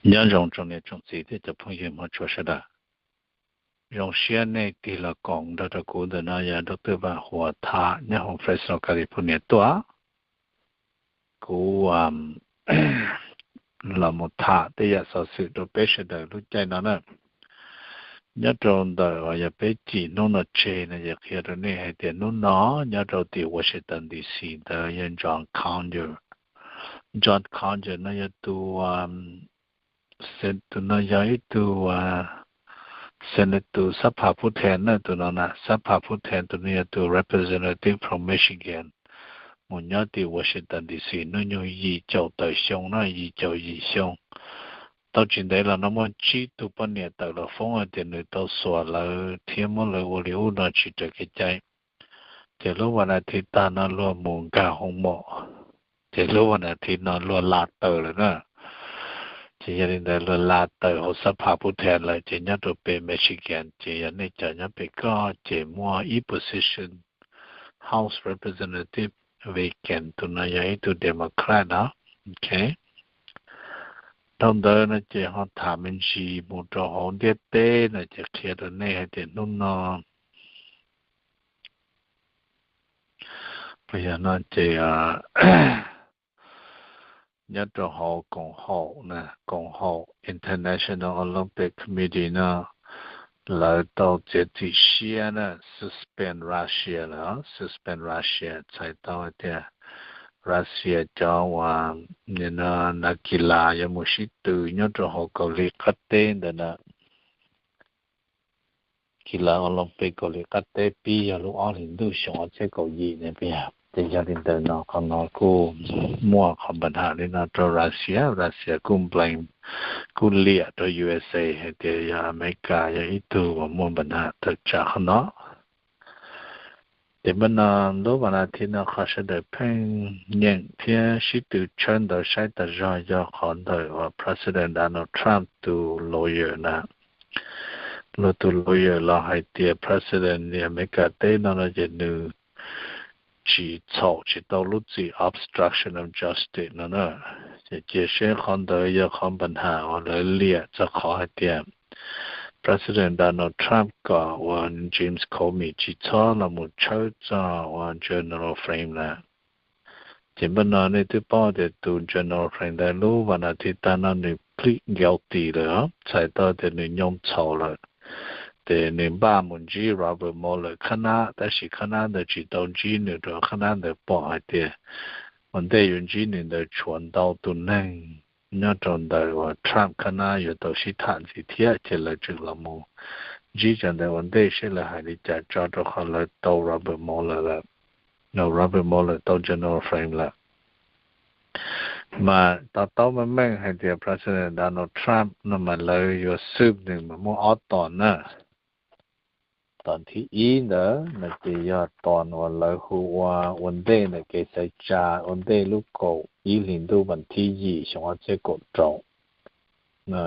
Nyob zoo tsoom niam tsoom txiv thiab cov phooj ywg hmov tshua sawv daws. Zoo siab nej tig los koom nrog rau kuv. Ntawm no yog Doctor Vam Huas tham nyob hauv Fresno, California tuaj. Kuv los mus tham tej yam xov xwm rau peb sawv daws lub caij no na. Nyob rau ntawm uas yog peb cim hnub no tseg no ces qhia rau nej hais tias hnub no nyob rau tim Washington D C ntawd yog John Conyers. John Conyers no yog tus tus no yog ib tug senator, tus xab phas phub then na, tus no na, xab phas phub then, tus no yog tus representative from Michigan, mus nyob tim Washington D C hnub nyoog yim caum tawm xyoo na, yim caum yim xyoo. Tau tsis ntev los no muaj tsib tug poj niam tawm los foob hais tias nws tau xuas lawv thiab muab lawv ua li ub no tsis raws kev cai. Ces lub vas as thiv tag no luag mus nkag hoo mom, ces lub vas as thiv no luag la taws lawm na. Ces yog li ntawd luag la taws hauv xab phas phub then lawm, ces nyob rau pem Michigan ces yog nej cov nyob pem koj ces muaj ib position House Representative vacant, tus no yog ib tug Democrat no. Ok, dhau ntawd no ces ho tham me ntsis mus rau hauv ntiaj teb no ces qhia rau nej hais tias hnub no, yog no ces nyob rau hauv koom haum na, koom haum International Olympic Committee no lawv tau txiav txim siab na, suspend Russia lawm, suspend Russia, txhais tau hais tias Russia cov uas nas kis las yuav mus sib tw nyob rau hauv Kaus Lim qab teb ntawd na. Kis las Olympic Kaus Lim qab teb pib yog lub ob hlis ntuj xyoo ob txhiab kaum yim ne, ces yog li ntawd no qhov no kuj muaj qhov npam ham li no rau Russia, Russia kuj blame, kuj liam rau U S A hais tias yog Amelikas yog ib tug uas muaj npam ham tawm tsam qhov no. Ces npaj no lub vas as thiv no qhov sawv daws pheej nyeem thiab sib tw tshawb ntawv saib tas zog yog qhov ntawm uas President Donald Trump tus lawyer na, luag tus lawyer los hais tias President Amelikas teb no no ces nws tsis txhaum tsis tau lub txim obstruction of justice no na. Ces cia seb qhov ntawd yog qhov npam ham uas lawv liam txog qhov hais tias President Donald Trump kom uas James Comey tsis txhob los mus tshawb txog uas General Flynn na. Ces npaj no nej twb paub tias tus General Flynn ntawd lub vas as thiv tag no nws plead guilty lawm, txhais tau tias nws nyoo txhaum lawm. Ces nws npaj mus ntsib Robert Mueller khab nab, tab sis khab nab ntawd tsis tau ntsib nws rau qhov khab nab ntawd pom hais tias ua ntej yuav ntsib nws ntawd tshuav ntau tus neeg nyob rau ntawm uas Trump khab nab yuav tau sib tham ntxiv thiab, ces lawv tseem los mus ntsib cov ntawd ua ntej seb lawv hais li cas tso rau qhov lawv tau Robert Mueller lawm. Robert Mueller tau General Flynn lawm. Mas to taub meej meej hais tias President Donald Trump no mas lawv yuav sue nws mas muaj ob ton na. Ton thib ib ntawd no ces yog ton uas lawv hu ua ua ntej ntawm kev xaiv tsa ua ntej lub kaum ib hlis ntuj vas thib yim xyoo ob txhiab kaum rau na.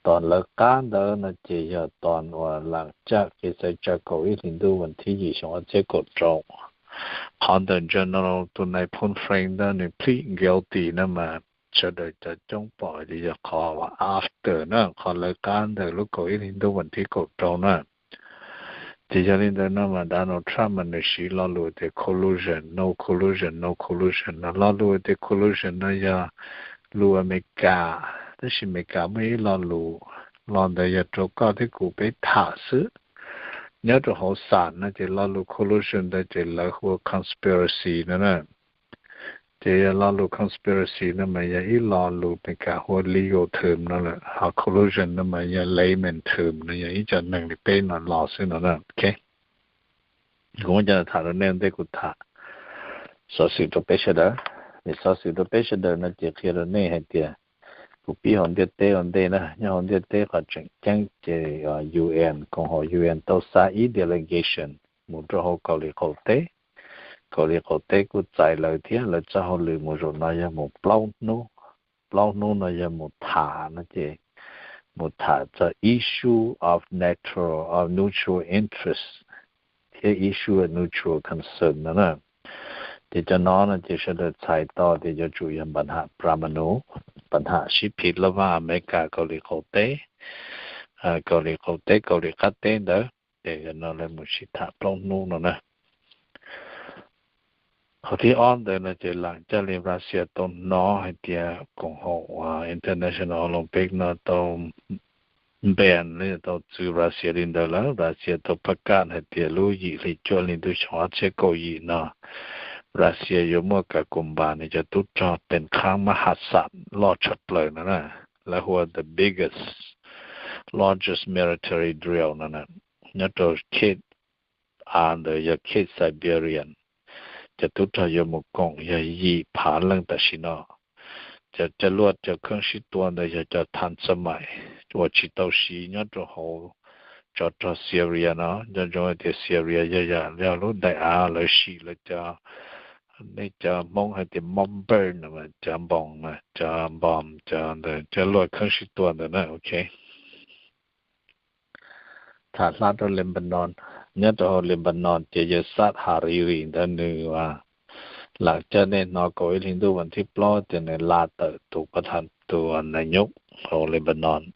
Ton lawv qab ntawd no ces yog ton uas lam caj kev xaiv tsa kaum ib hlis ntuj vas thib yim xyoo ob txhiab kaum rau. Qhov ntawm General tus nais phoo Flynn ntawd nws plead guilty no mas sawv daws cov coob pom tias yog qhov uas after na, qhov lawv qab ntawm lub kaum ib hlis ntuj vas thib kaum rau na. Ces yog li ntawd no mas Donald Trump mas nws siv lo lus tias collusion, no collusion, no collusion no. Lo lus tias collusion no yog lus Amelikas, tab sis Amelikas muaj ib lo lus, lo ntawd yog rau koj thiab kuv peb tham xwb. Nyob rau hauv xam no ces lo lus collusion ntawd ces lawv hu ua conspiracy no na. Ces yog lo lus conspiracy no mas yog ib lo lus Amelikas hu ua legal term no lawm, ho collusion no mas yog layman term no, yog ib co neeg li peb no los xwb no na. Ok, kuv muab cov no tham rau nej ua ntej kuv tham xov xwm rau peb sawv daws. Ces xov xwm rau peb sawv daws no ces qhia rau nej hais tias kuv pib hauv ntiaj teb ua ntej na, nyob hauv ntiaj teb qhov tseem ceeb ces U N, koom haum U N tau xa ib delegation mus rau hauv Kaus Lim qaum teb. Kaus Lim qaum teb kuj txais lawv thiab, lawv txoj hauj lwm mus zaum no yog mus plaub hnub. Plaub hnub no yog mus tham no ces mus tham txog issue of natural, of mutual interest thiab issue of mutual concern no na. Ces cov no no ces sawv daws txhais tau tias yuav tsum yog npam ham pramanu. pab ham sib phim laj vaj Amelikas Kauslim Qaum Teb, Kauslim Qaum Teb Kauslim Qab Teb ntawd. Ces yog no lawv mus sib tham plaub hnub no na. Qhov thib ob ntawd no ces lam coj li Russia tau hnov hais tias koom haum International Olympic no tau ban los yog tau txwv Russia li ntawd lawm. Russia tau pab kaj hais tias lub yim hli cuaj hli ntuj xyoo ob txhiab kaum yim no Russia yuav muaj kas koos npas nws cov tub rog pes qhaab mab has xam loj tshaj plaws no na. Lawv hu ua the biggest, largest military drill no na, nyob rau khej av ntawd yog khej Siberian. Cov tub rog yuav mus koom yog yim phav leej tam sim no. Cov coj luaj cov kheeb sib tua ntawd yog cov than xa mais uas tsis tau siv nyob rau hauv tsov rog Syria no. Nco ntsoov hais tias Syria yog yam yog lub daim av lawv sim lawv cov, nej cov Hmoob hais tias mob npawj no, cov npoos, cov npom, cov ntawd coj luaj kheeb sib tua ntawd na. Ok, tham hla rau Lebanon. Nyob rau hauv Lebanon ces yawg Saad Hariri ntawd nws lam coj nej hnov kaum ib hli ntuj vas thib plaub tias nws la tawm tus pab tha tus nas nyob hauv Lebanon.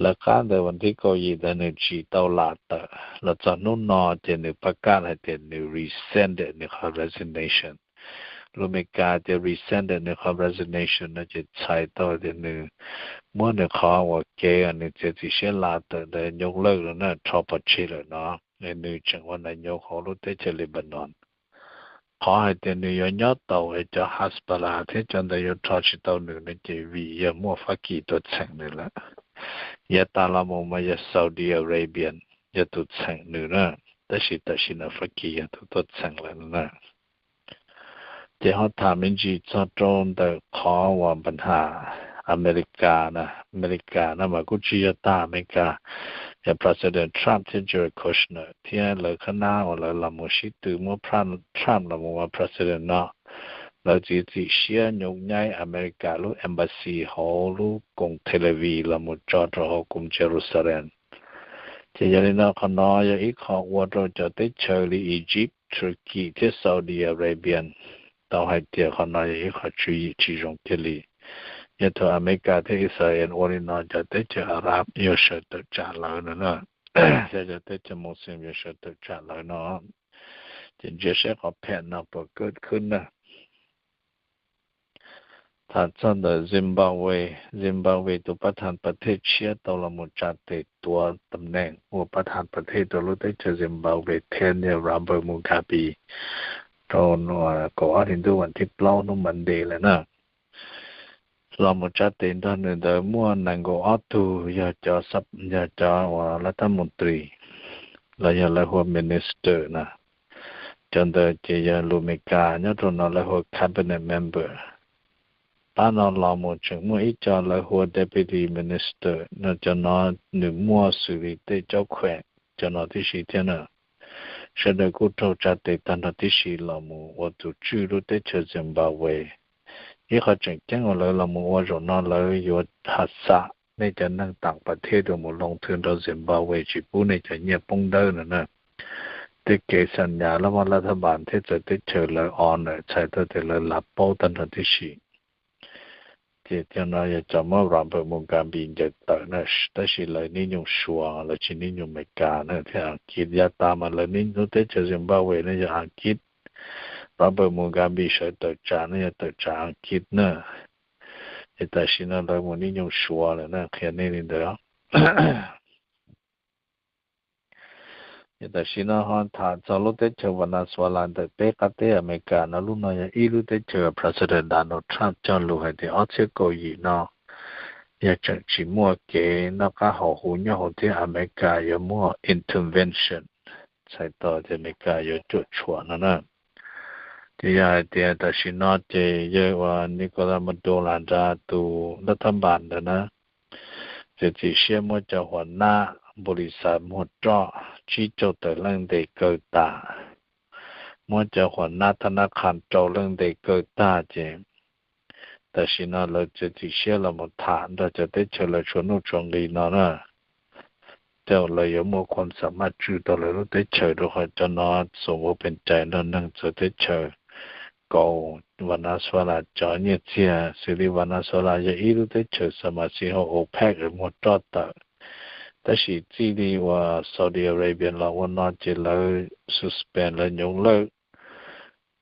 Lawv qab ntawd vas thib kaum yim ntawd nws tsis tau lam tawm los txog hnub no ces nws pab kaj hais tias nws rescind nws qhov resignation. Lus Amelikas tias rescind nws qhov resignation no ces txhais tau tias nws muab nws qhov uas kev nws txiav txim siab la tawm ntawd nyob lawm no na, rho pov tseg lawm no. Nws tseem ua nas nyob hauv lub teb chaws Lebanon. Qhov hais tias nws yuav nyob taus es cov Hezbollah thiab cov ntawd yuav rho tsis tau nws no ces vim yog muaj Fab Kis tuaj txheem nws lawm. Yav tas los mus mas yog Saudi Arabia yog tus txheem nws na, tab sis tam sim no Fab Kis yog tus tuaj txheem lawm no na. Ces ho tham me ntsis txog rau ntawm qhov uas npa nham Amelikas na, Amelikas no mas kuj tsis yog tag Amelikas, yog President Trump thiab Jared Kushner thiab lawv qhab nab uas lawv los mus sib tw muab Trump los mus ua President no, lawv txiav txim siab nyuj nyaib Amelikas lub embassy hauv lub koog Tel Aviv los mus tso rau hauv koog Jerusalem. Ces yog li no qhov no yog ib qho ua rau cov teb chaws li Egypt, Turkey thiab Saudi Arabia tau hais tias qhov no yog ib qho tswv yim tsis zoo kiag li. Yog thaum Amelikas thiab Israel ua li no cov teb chaws Arab yuav sawv tawm tsam lawv no na, thiab cov teb chaws Muslim yuav sawv tawm tsam lawv no. Ces ntsia saib qhov phem no puas kaj khwb na. Tham txog ntawm Zimbabwe, Zimbabwe tus pab thas pas thej tshiab tau los mus tsa tes tuav tam neem ua pab thas pas thej rau lub teb chaws Zimbabwe thiab yog Robert Mugabe rau kaum ob hli ntuj vas thib plaub hnub Monday lawm na. Los mus tsa tes nrog nws ntawd muaj nees nkaum ob tug yog cov, yog cov uas lab thab mus tris los yog lawv hu ua minister na. Cov ntawd ces yog lus Amelikas nyob rau no lawv hu ua cabinet member. Pab no los mus tseem muaj ib co lawv hu ua deputy minister no, cov no nws muaj xws li tej caub khuem cov no tib si thiab na. Sawv daws kuj raug tsa tes tag nrho tib si los mus ua tus tswj lub teb chaws Zimbabwe. Ib qho tseem ceeb uas lawv los mus ua zaum no lawv yuav has xam nej cov neeg tam pas thej rau mus loo thwv nrog Zimbabwe tsis pub nej cov nyiaj poob dawb no na. Tej kev xam nyas laj maj laj thab npas thiab txawv teb chaws lawv o na txhais tau tias lawv lav paub tag nrho tib si. Ces cov no yog cov muab Robert Mugabe ncaws tawm na, tab sis lawv nib nyoog suav lawv tsis nib nyoog Amelikas na thiab Askiv. Yav tas mas lawv nib lub teb chaws Zimbabwe ne yog Askiv. Robert Mugabe sawv tawm tsam ne yog tawm tsam Askiv na. Ces tam sim no lawv mus nib nyoog suav lawm na, qhia nej li ntawd. Ces tam sim no ho tham txog lub teb chaws Venezuela ntawm peb qab teb Amelikas no, lub no yog ib lub teb chaws President Donald Trump cog lus hais tias ob txhiab kaum yim no yog tseem tsis muaj kev noj qab haus huv nyob hauv teb, Amelikas yuav muaj intervention, txhais tau tias Amelikas yuav cuam tshuam no na. Ces yog hais tias tam sim no ces yawg uas Nicolas Maduro nrog tus lab thab npas ntawd na, txiav txim siab muab cov huam nab npus lis xav muag roj tsib caug tawm leej ntes kaw tas, muab cov huam nab thab nab qha rau leej ntes kaw tag ces tam sim no lawv txiav txim siab los mus tham nrog cov teb chaws lawv tshuav nuj tshuav nqi no na. Tej lawv yuav muaj khuam xam maj tswj tau lawv lub teb chaws rau qhov cov no xum ua pes cais nrog neeg txawv teb chaws, kaus Venezuela cov nyiaj txiag, xws li Venezuela yog ib lub teb chaws xa mas xis hauv OPEC muag roj tawm, tab sis txij li uas Saudi Arabia los ua no ces lawv suspend lawv nyoov lawj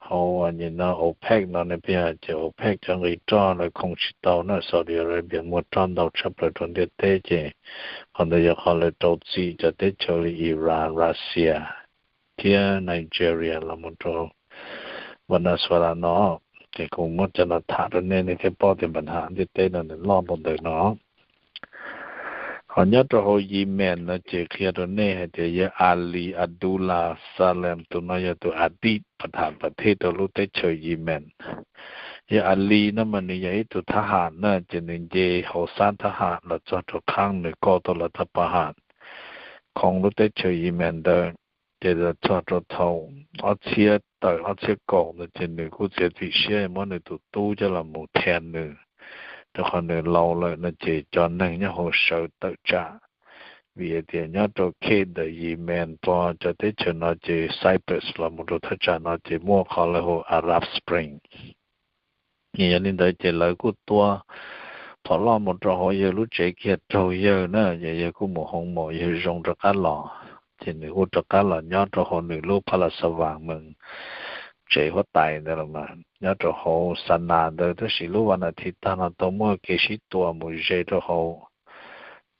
hauv nim no OPEC no ne peb, ces OPEC cov nqi roj lawv khoom tsis tau na, Saudi Arabia muag roj ntau tshaj plaws rau ntiaj teb ces qhov ntawd yog qhov lawv rau txim cov teb chaws li Iran, Russia thiab Nigeria los mus rau Venezuela no. Ces kuv muab cov no tham rau nej, nej thiaj paub tias npa nham ntiaj teb no nws loj npaum ntawd no. Ho nyob rau hauv Yemen no ces qhia rau nej hais tias yawg Ali Abdullah Salem tus no yog tus adit pab tham pab thej rau lub teb chaws Yemen. Yawg Ali no mas nws yog ib tug thab ham na, ces nws nce hauv xab thab ham los txog rau qhab nws kauj tau lawv thab pab ham khoo lub teb chaws Yemen ntawd. Ces los txog rau thaum ob txhiab tawm ob txhiab kaum ntawd ces nws kuj txiav txim siab muab nws tus tub coj los mus thiab nws, rau qhov nws laus lawm no ces cov neeg nyob hauv sawv tawm tsam. Vim hais tias nyob rau khej ntawm Yemen pog cov teb chaws no ces Cyprus los mus rau thaj tsam no ces muaj qhov lawv hu Arab Spring. Yog li ntawd ces lawv kuj tua phom loj mus rau hauv yawg lub tsev kiag raug yawg na, ces yawg kuj mus hoo maum yawg zoo rov qab los, ces nws kuj rov qab los nyob rau hauv nws lub pha las xav vas mees tsev huab tais ntawd los mas nyob rau hauv Xanas ntawd. Tab sis lub vas nas thib tag no tau muaj kev sib tua mus ze rau hauv.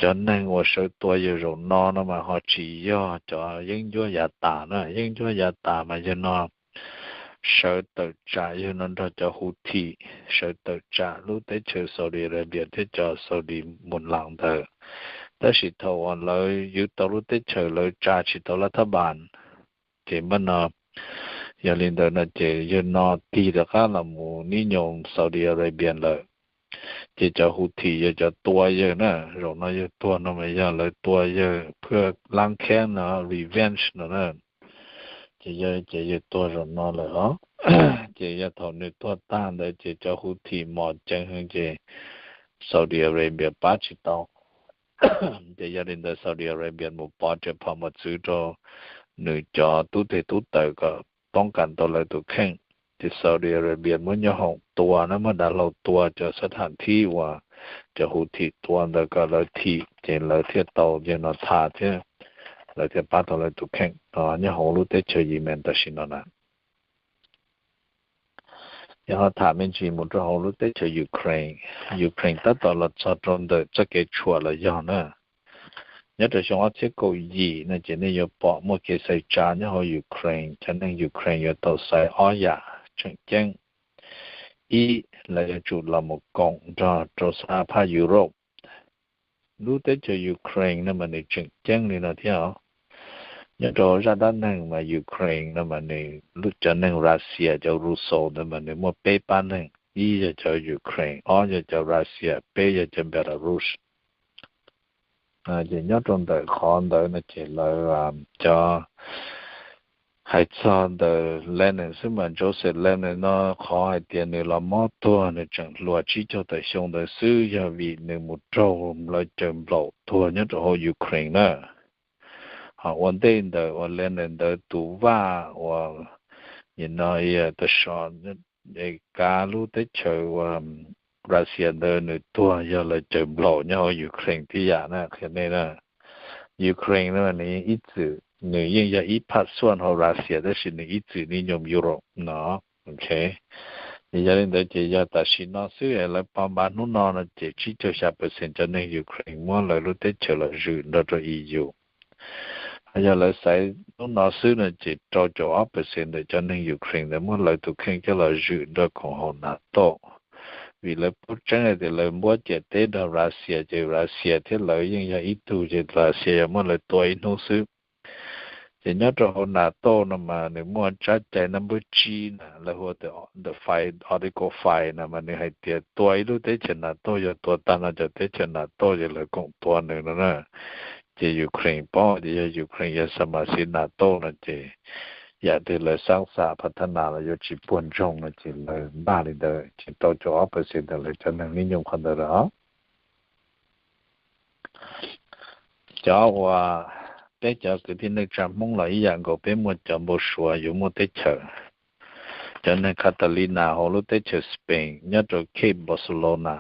Cov neeg uas sawv tua yawg zaum no no mas ho tsis yog cov yeeb ncuab yav tas na, yeeb ncuab yav tas mas yawg no sawv tawm tsam, yawg no nrog cov Houthi sawv tawm tsam lub teb chaws Saudi Arabia thiab cov Saudi mus las ntawd. Tab sis thaum uas lawv yuav tau lub teb chaws lawv tsa tsis tau lab thab npas, ces npaj no, yog li ntawd no ces yawg no tig rov qab los mus nib nyoos Saudi Arabia lawm. Ces cov Houthi yog cov tua yawg na, zaum no yawg tuag no mas yog lawv tua yawg phwj lab kheeb no, revenge no na. Ces yog ces yawg tuag zaum no lawm os. Ces yog thaum nws tuag tag ntawd ces cov Houthi mos ceev heev ces Saudi Arabia pab tsis tau. Ces yog li ntawd Saudi Arabia mus pov tes phom mus txwv rau nws cov tub teg tub taws kom poob kas tau lawv tus kheej. Ces Saudi Arabia muab nyoob hoom tua na, muab dav hlau tua cov xab tham thib uas cov Houthi tua ntawd kom lawv thim, ces lawv thiaj tau yawg no tha thiab lawv thiaj pab tau lawv tus kheej no nyob hauv lub teb chaws Yemen tam sim no na. Yog ho tham me ntsis mus rau hauv lub teb chaws Ukraine. Ukraine tab tom los txog rau ntawm txoj kev tshuam los yog na. Nyob rau xyoo ob txhiab kaum yim no ces nej yuav pom muaj kev xaiv tsa nyob hauv Ukraine, cov neeg Ukraine yuav tau xaiv ob yam tseem ceeb. Ib, lawv yuav tsum los mus koom nrog rau sab phab Europe. Lub teb chaws Ukraine no mas nws tseem ceeb li no thiab os. Nyob rau zaj dab neeg mas Ukraine no mas nws, cov neeg Russia, cov Ruso ntawd mas nws muaj peb pab neeg, ib yog cov Ukraine, ob yog cov Russia, peb yog cov Belarus. Ces nyob rau ntawm qhov ntawd no ces lawv cov, hais txog ntawm Lenin xwb mas Joseph Lenin no qhov hais tias nws los mob tuag nws tseem hluas tsib caug tawm xyoo ntawd xwb yog vim nws mus raug lawv caws nplaum tuag nyob rau hauv Ukraine na. Ho ua ntej ntawd uas Lenin ntawd tus vaj uas nim no tas so kav lub teb chaws uas Russia ntawd nws tuag yog lawv caws nplaum nyob hauv Ukraine tib yam na, qhia nej na. Ukraine no nws ib txwm, nws yeej yog ib phaj xuaj hauv Russia tab sis nws ib txwm nib nyoos Europe no. Yog li ntawd ces yog tam sim no xwb lawv pov npa hnub no no ces tsib caug xya percent cov neeg Ukraine muab lawv lub teb chaws los zwm nrog rau E U. Yog lawv xaiv hnub no xwb no ces rau caum ob percent ntawm cov neeg Ukraine ntawd muab lawv tus kheej coj los zwm nrog koom haum NATO. Vim lawv paub tseeb hais tias lawv npuab ciam teb nrog Russia ces Russia thiab lawv yeej yog ib tug ces Russia yog muab lawv tua ib hnub xwb. Ces nyob rau hauv NATO no mas nws muaj tsab cai nab npawb tsib na, lawv hu tias the five, Article five no mas nws hais tias tua ib lub teb chaws NATO yog tua tag no cov teb chaws NATO ces lawv koom tua nws no na. Ces Ukraine paub tias yog Ukraine yog xa mas xis NATO no ces yam twg lawv xab xas phav thab nas los yuav tsis puag ntsoog no ces lawv npaj li ntawd ces rau caum ob percent ntawm lawv cov neeg nib nyoos qhov ntawd lawm os. Cov uas peb cov kwv tij neej tsa Hmoob los ib yam nkaus, peb muaj cov npau suav yuav muaj teb chaws. cov neeg Catalina hauv lub teb chaws Spain nyob rau Cape Barcelona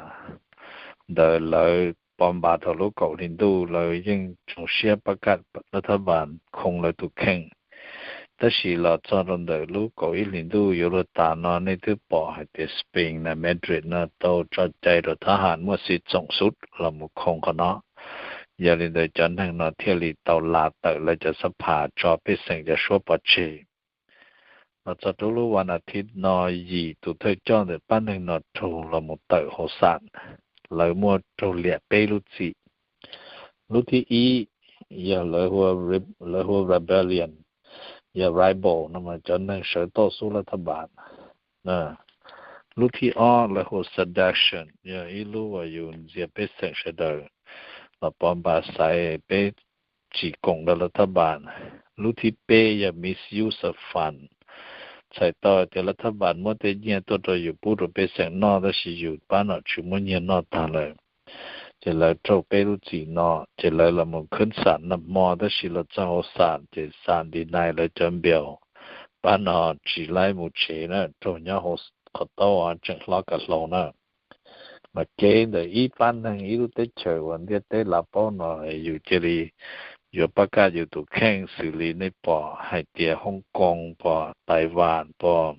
ntawd lawv pov npas rau lub kaum hli ntuj, lawv yeej tsoom siab pab kaj lawv thab npas khoo lawv tus kheej. Tab sis los txog rau ntawm lub kaum ib hlis ntuj yuav luag tas no nej twb pom hais tias Spain na, Madrid no tau tso cai rau thab ham muaj xiv txoom xub los mus khoo qhov no. Yog li ntawd cov neeg no thiaj li tau las tawm lawv cov xab phas tso pej xeem cov suab pov tseg. Los txog rau lub vas nas thiv no, yim tus thawj coj ntawm pab neeg no raug los mus tawm hauv xam, lawv muaj raug liam peb lub txim. Lub thib ib yog lawv hu ua rebellion, yog rebel no mas cov neeg sawv toj xub lawv thab npas. Lub thib ob lawv hu ua sedition, yog ib lub uas yus ntxias pej xeem sawv daws los pov npas xaiv peb tsis koom rau lawv thab npas. Lub thib peb yog misuse of fund, txhais tau tias lawv thab npas muab tej nyiaj tuaj rau yus pub rau pej xeem noj tab sis yus pab nom tswv muab nyiaj noj tag lawm. Ces lawv raug peb lub txim no, ces lawv los mus khwb xam nag hmo tab sis los txog hauv xam ces xam deny lawv cov npiaus, pab no tsis laib mus tsev na, raug nyob hauv qhov taub tseem hlob kav hlau na. Mas kev ntawm ib pab neeg ib lub teb chaws uas ntiaj teb lav paub no, yus cia li yuav pab kaj yus tus kheej xws li nej pom hais tias Hong Kong, pom Taiwan, pom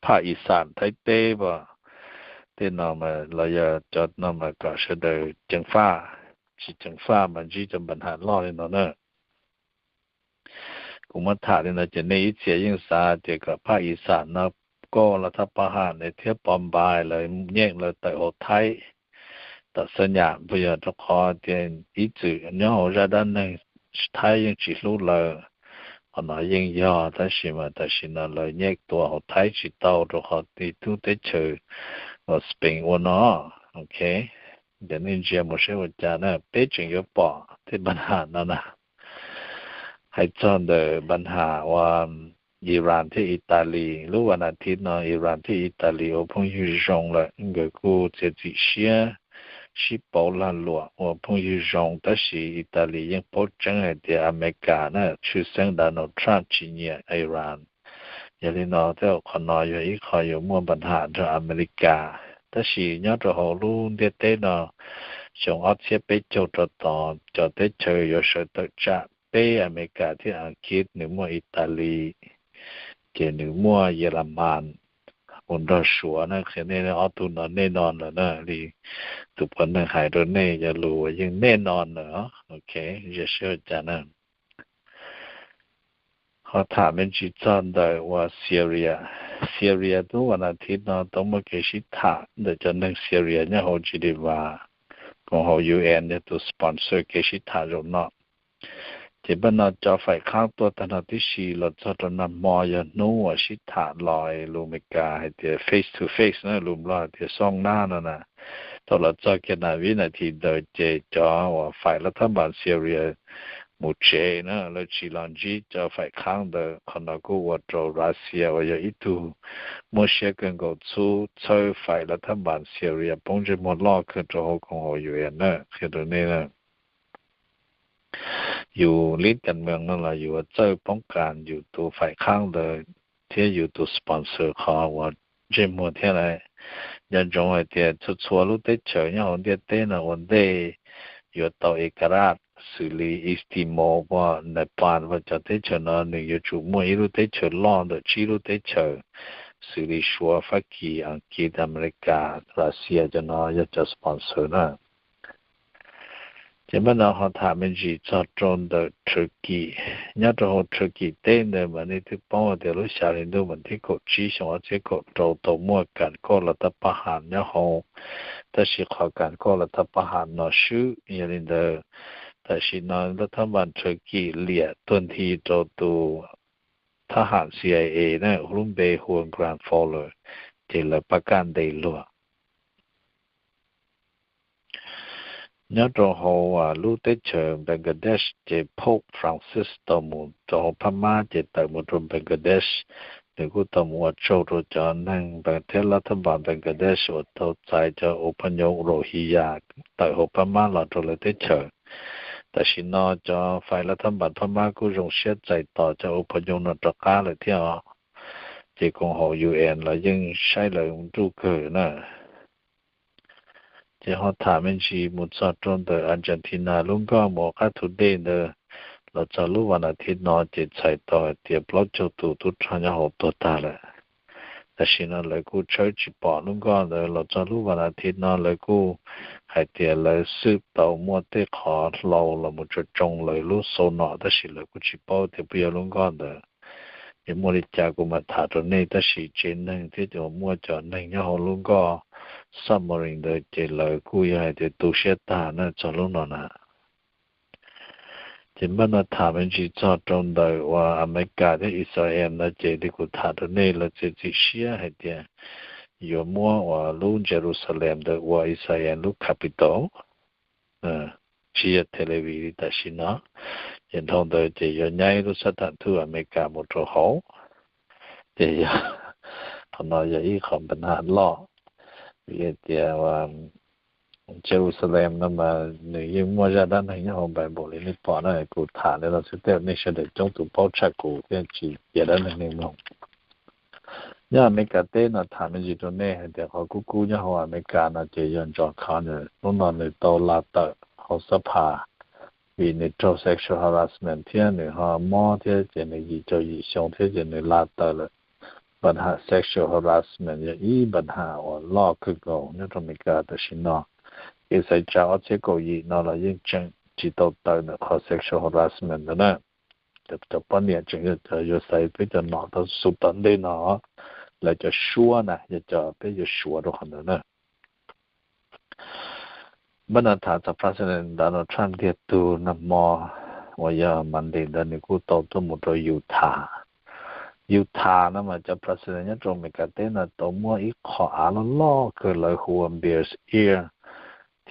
phaj Ixam Thaib teb, pom tej no mas los yog cov no mas kom sawv daws ceev faj, tsis ceev faj mas ntsib cov npa ham loj li no na. Kuv muab tham li no ces nej ib txhia yeej xav tias kom phaj Ixam no koj los thab pab ham ne thiab pov npas lawv nyeej lawv tawm hauv Thaib tam xab nyam, puas yog rau qhov tias ib txwm nyob hauv zaj dab neeg Thaib yeej tsis hlub lawv. Qhov no yeej yog, tab sis mas tam sim no lawv nyeej tua hauv Thaib tsis tau rau qhov ib tug teb chaws uas Spain ua no. Ok, ces nej ntsia mus saib ua cas na, peb tseem yuav pom tej npa ham no na. Hais txog ntawm npa ham uas Iran thiab Italy, lub vas nas thiv no Iran thiab Italy ua phooj ywg zoo lawm, nkawd kuj txiav txim siab sib pauv lag luam ua phooj ywg zoo, tab sis Italy yeej paub tseeb hais tias Amelikas na, tshwj xeeb Donald Trump tsis nyiam Iran. Yog li no tej qhov no yog ib qho yuav muaj npa ham nrog Amelikas. Tab sis nyob rau hauv lub ntiaj teb no, xyoo ob txhiab peb caug rau tod cov teb chaws yuav sawv tawm tsam peb Amelikas thiab Askiv, nws muaj Italy, ces nws muaj Yelamas mus nrog Suav na. Qhia nej ob tug no nej no lawm na, li tus poj neeg hais rau nej yog lus uas yeej nej no lawm. Ok, ntsia saib ua cas na. Ho tham me ntsis txog ntawm uas Syria. Syria lub vas nas thiv no tau muaj kev sib tham ntawm cov neeg Syria nyob hauv Geneva, koom haum U N yog tus sponsor kev sib tham zaum no. Ces npaj no cov faim qhab tuaj tag no tib si los txog rau nag hmo yog hnub uas sib tham los lus Amelikas hais tias face to face na, lus Nplog hais tias xooj nab no na. Thaum los txog kiag nas vib nas this ntawd ces cov uas faim lawv thab npas Syria mus tsev na, lawv tsis los ntsib cov faim qhab ntawd. Qhov no kuj ua rau Russia uas yog ib tug muaj siab kawg nkaus txhub txhawb faim lawv thab npas Syria poob ntsej muag loj kawg rau hauv koom haum U N na, qhia rau nej na. Yus lib kas mees no los yus ua txawj poob kas yus tus faim qhab ntawd thiab yus tus sponsor qhov uas ntsej muag thiab lawm. Nco ntsoov hais tias txhua txhua lub teb chaws nyob hauv ntiaj teb no ua ntej yuav tau Iqarar xws li East Timor, Nepal, cov teb chaws no nws yuav tsum muaj ib lub teb chaws loj ntawm tsib lub teb chaws xws li Suav, Fab Kis, Askiv, Amelikas, Russia, cov no yog cov sponsor na. Ces npaj no ho tham me ntsis txog rau ntawm Turkey. Nyob rau hauv Turkey teb ntawd mas nej twb paub tias lub xya hli ntuj vas thib kaum tsib xyoo ob txhiab kaum rau tau muaj kas koj los tab pab ham nyob hauv, tab sis qhov kas koj los tab pab ham no swb. Yog li ntawd, tam sim no lawv thab npas Turkey liam tuag nthi rau tus thab ham C I A na, lub npe hu ua Graham Fowler, ces lawv pab kaj ntes luag. Nyob rau hauv lub teb chaws Bangladesh ces Pope Francis tau mus rau hauv Phab Mab ces tawm mus rau Bangladesh. Nws kuj tau mus ua tsaug rau cov neeg thiab lawv thab npas Bangladesh uas tau txais cov uas phaj nyob Rohingya tawm hauv Phab Mab los rau lawv teb chaws. Tam sim no cov faim lawv thab npas Phab Mab kuj zoo siab txais tos cov uas phaj nyob no rov qab lawm thiab os. Ces koom haum U N los yeej saib lawv nruj kawg na. Ces ho tham me ntsis mus txog rau ntawm Argentina lub nkoj mus qab thu dej ntawd los txog lub vas nas thiv no ces txhais tau hais tias plaub caug tus tub rog nyob hauv tuag tag lawm. Tam sim no lawv kuj tshawb tsis pom lub nkoj ntawd los txog lub vas nas thiv no lawv kuj hais tias lawv xwb tau muaj tej qhov hlau los mus tsoo tsoo lawv lub xau nom tab sis lawv kuj tsis paub tias puas yog lub nkoj ntawd. Yog muaj li cas kuv mam tham rau nej tab sis tsev neeg thiab cov muaj cov neeg nyob hauv lub nkoj submarine ntawd ces lawv kuj yog hais tias tu siab tag na txog lub no na. Ces npaj no tham me ntsis txog rau ntawm uas Amelikas thiab Israel no ces li kuv tham rau nej lawv txiav txim siab hais tias yuav muab uas lub Jerusalem ntawd ua Israel lub capital, tsis yog Tel Aviv li tam sim no. Ces dhau ntawd ces yuav nyaib lub xab tham thuj Amelikas mus rau hauv. Ces yog qhov no yog ib qho npa na loj, vim hais tias Jerusalem no mas nws yeej muaj zaj dab neeg nyob hauv Bible li nej pom na, kuv tham li no xwb tej nej sawv daws coob tus paub tshaj kuv thiab tsis cia dab neeg nej mloog. Nyob Amelikas teb no tham me ntsis rau nej hais tias qhov kub kub nyob hauv Amelikas no ces yog John Conyers, hnub no nws tau la tawm hauv xab phas vim nws raug sexual harassment thiab nws ho mob thiab ces nws yim caum yim xyoo thiab ces nws la tawm lawm. Npa na sexual harassment yog ib npa na uas loj kawg nkaus nyob rau Amelikas tam sim no. Kev xaiv tsa ob txhiab kaum yim no los yeej tseem tsis tau tawm ntawm qhov sexual harassment ntawd na. Cov poj niam tseem yog cov yuav xaiv peb cov nom tau xu tom ntej no, lawv cov suab na yog cov peb yuav suav rau qhov ntawd na. Npaj no tham txog President Donald Trump tiag tug nag hmo uas yog Monday ntawd nws kuj tau tuaj mus rau Utah. Utah no mas cov president nyob rau Amelikas teb no tau muab ib qho av loj loj kawg lawv hu ua Bears Ear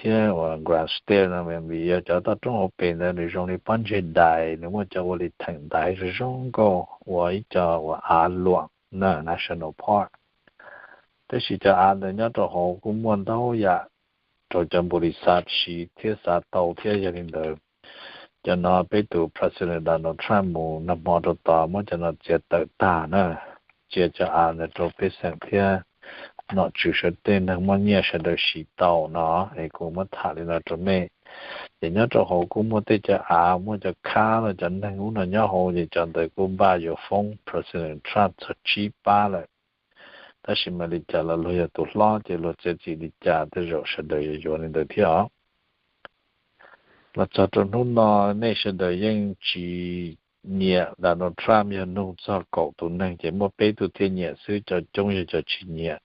thiab uas Grand Stare no vim yog cov toj roob hauv pes ntawd nws zoo li pob ntseg dais, nws muaj cov ua li theem ntaiv zoo zoo nkauj ua ib co uas av luam na, National Park. Tab sis cov av ntawd nyob rau hauv kuj muaj ntau yam rau cov npus lis xav siv thiab xav tau thiab yog li ntawd, cov no peb tus President Donald Trump mus nag hmo rau tod muab cov no txiav tawm tag na, cia cov av ntawd rau pej xeem thiab nom tswv sawv tej neeg muaj nyiaj sawv daws siv tau no, es kuv muab tham li no rau nej. Ces nyob rau hauv kuj muaj tej cov av, muaj cov khab los cov neeg ub no nyob hauv ces cov ntawd kuj npaj yuav foob President Trump txog tsib pab lawm. Tab sis mas li cas los luag yog tus hlob ces luag txiav txim li cas tej zaum sawv daws yuav yuav li ntawd thiab os. Los txog rau hnub no nej sawv daws yeej tsis nyiam Donald Trump, yog nug txog kaum tus neeg ces muaj peb tug thiaj nyiam xwb, cov coob yog cov tsis nyiam.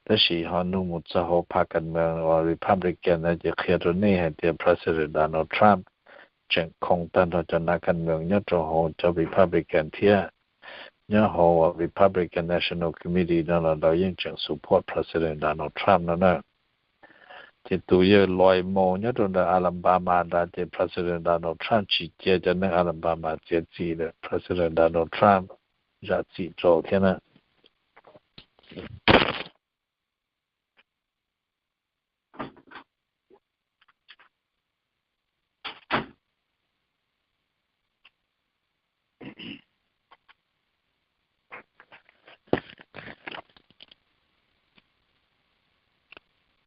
Tab sis ho nug mus txog hauv pha kas mees uas Republican na ces qhia rau nej hais tias President Donald Trump tseem khoo tag nrho cov nav kas mees nyob rau hauv cov Republican thiab. Nyob hauv uas Republican National Committee no los lawv yeej tseem support President Donald Trump no na. Ces tus yawg Lloyd Moore nyob rau ntawm Alabama ntawd ces President Donald Trump tsis cia cov neeg Alabama txiav txim lawm, President Donald Trump zam txim rau thiab na.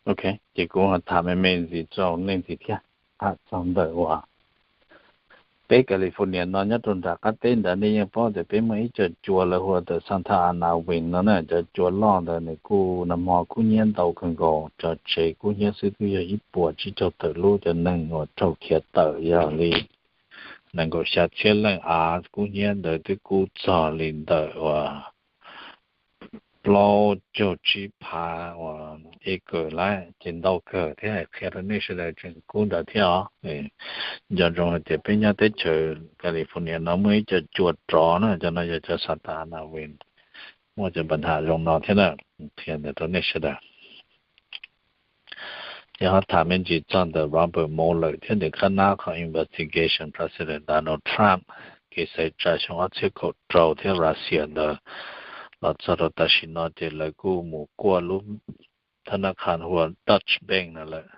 Ok, ces kuv ho tham me me ntxiv rau nej ntxiv thiab. Tham txog ntawm uas peb California no nyob rau nram qab teb ntawd nej yeej paub tias peb muaj ib co cua lawv hu ua the Santa Ana Wind no na, cov cua loj ntawd nws kuj nag hmo kub hnyiab ntau kawg nkaus, cov tsev kub hnyiab xwb twb yog ib puas tsib caug tawm lub, cov neeg uas raug khiav tawm yog li nees nkaum xya txhiab leej av, kub hnyiab ntawd twb kub txog li ntawm uas plaub caug tsib phav uas acre lawm, ces ntau kawg thiab, qhia rau nej sawv daws tseem kub ntawd thiab os. Nco ntsoov hais tias peb nyob teb chaws California no muaj ib co cua rov na, cov no yog cov Santa Ana Wind, muaj cov npa na zoo no thiab na, qhia ntawd rau nej sawv daws. Ces ho tham me ntsis txog ntawm Robert Mueller thiab nws qab nab qhov investigation President Donald Trump kev xaiv tsa xyoo ob txhiab kaum rau thiab Russia ntawd los txog rau tam sim no ces lawv kuj mus kuaj lub thab nab qha hu ua Deutsche Bank no lawm.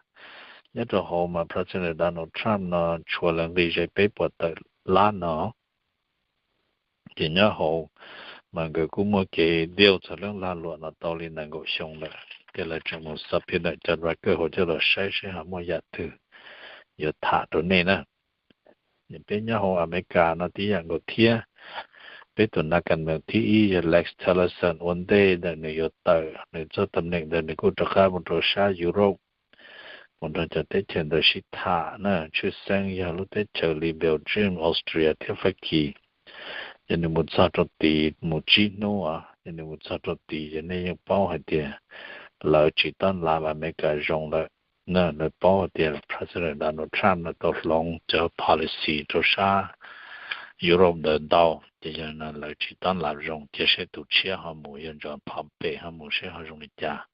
Nyob rau hauv mas President Donald Trump no tshuav lawv nqi ze peb puas tawm lab no. Ces nyob hauv mas nkawd kuj muaj kev deal txog lub lag luam no tau li nees nkaum xyoo lawm, ces lawv tseem mus subpoena cov record hauv coj los saib seb ho muaj yam twg yuav tham rau nej na. Peb nyob hauv Amelikas no tib yam nkaus thiab. Peb tus nas kas mees thib ib yog Rex Tillerson, ua ntej ntawm nws yuav tawm nws txoj tam neem ntawd nws kuj rov qab mus rau sab Europe, mus nrog cov teb chaws ntawd sib tham na, tshwj xeeb yog lub teb chaws li Belgium, Austria thiab Fab Kis. Ces nws mus txog rau tid mus tsib hnub os, ces nws mus txog rau tid ces nej yeej paub hais tias lawv tsis tob lav Amelikas zoo lawm. Lawv paub hais tias President Donald Trump no tau hloov cov policy rau sab Europe ntawd ntau, ces yog no lawv tsis tob lav zoo, cia seb tus tshiab ho mus, yog Jon Pompeo ho mus seb ho zoo li cas.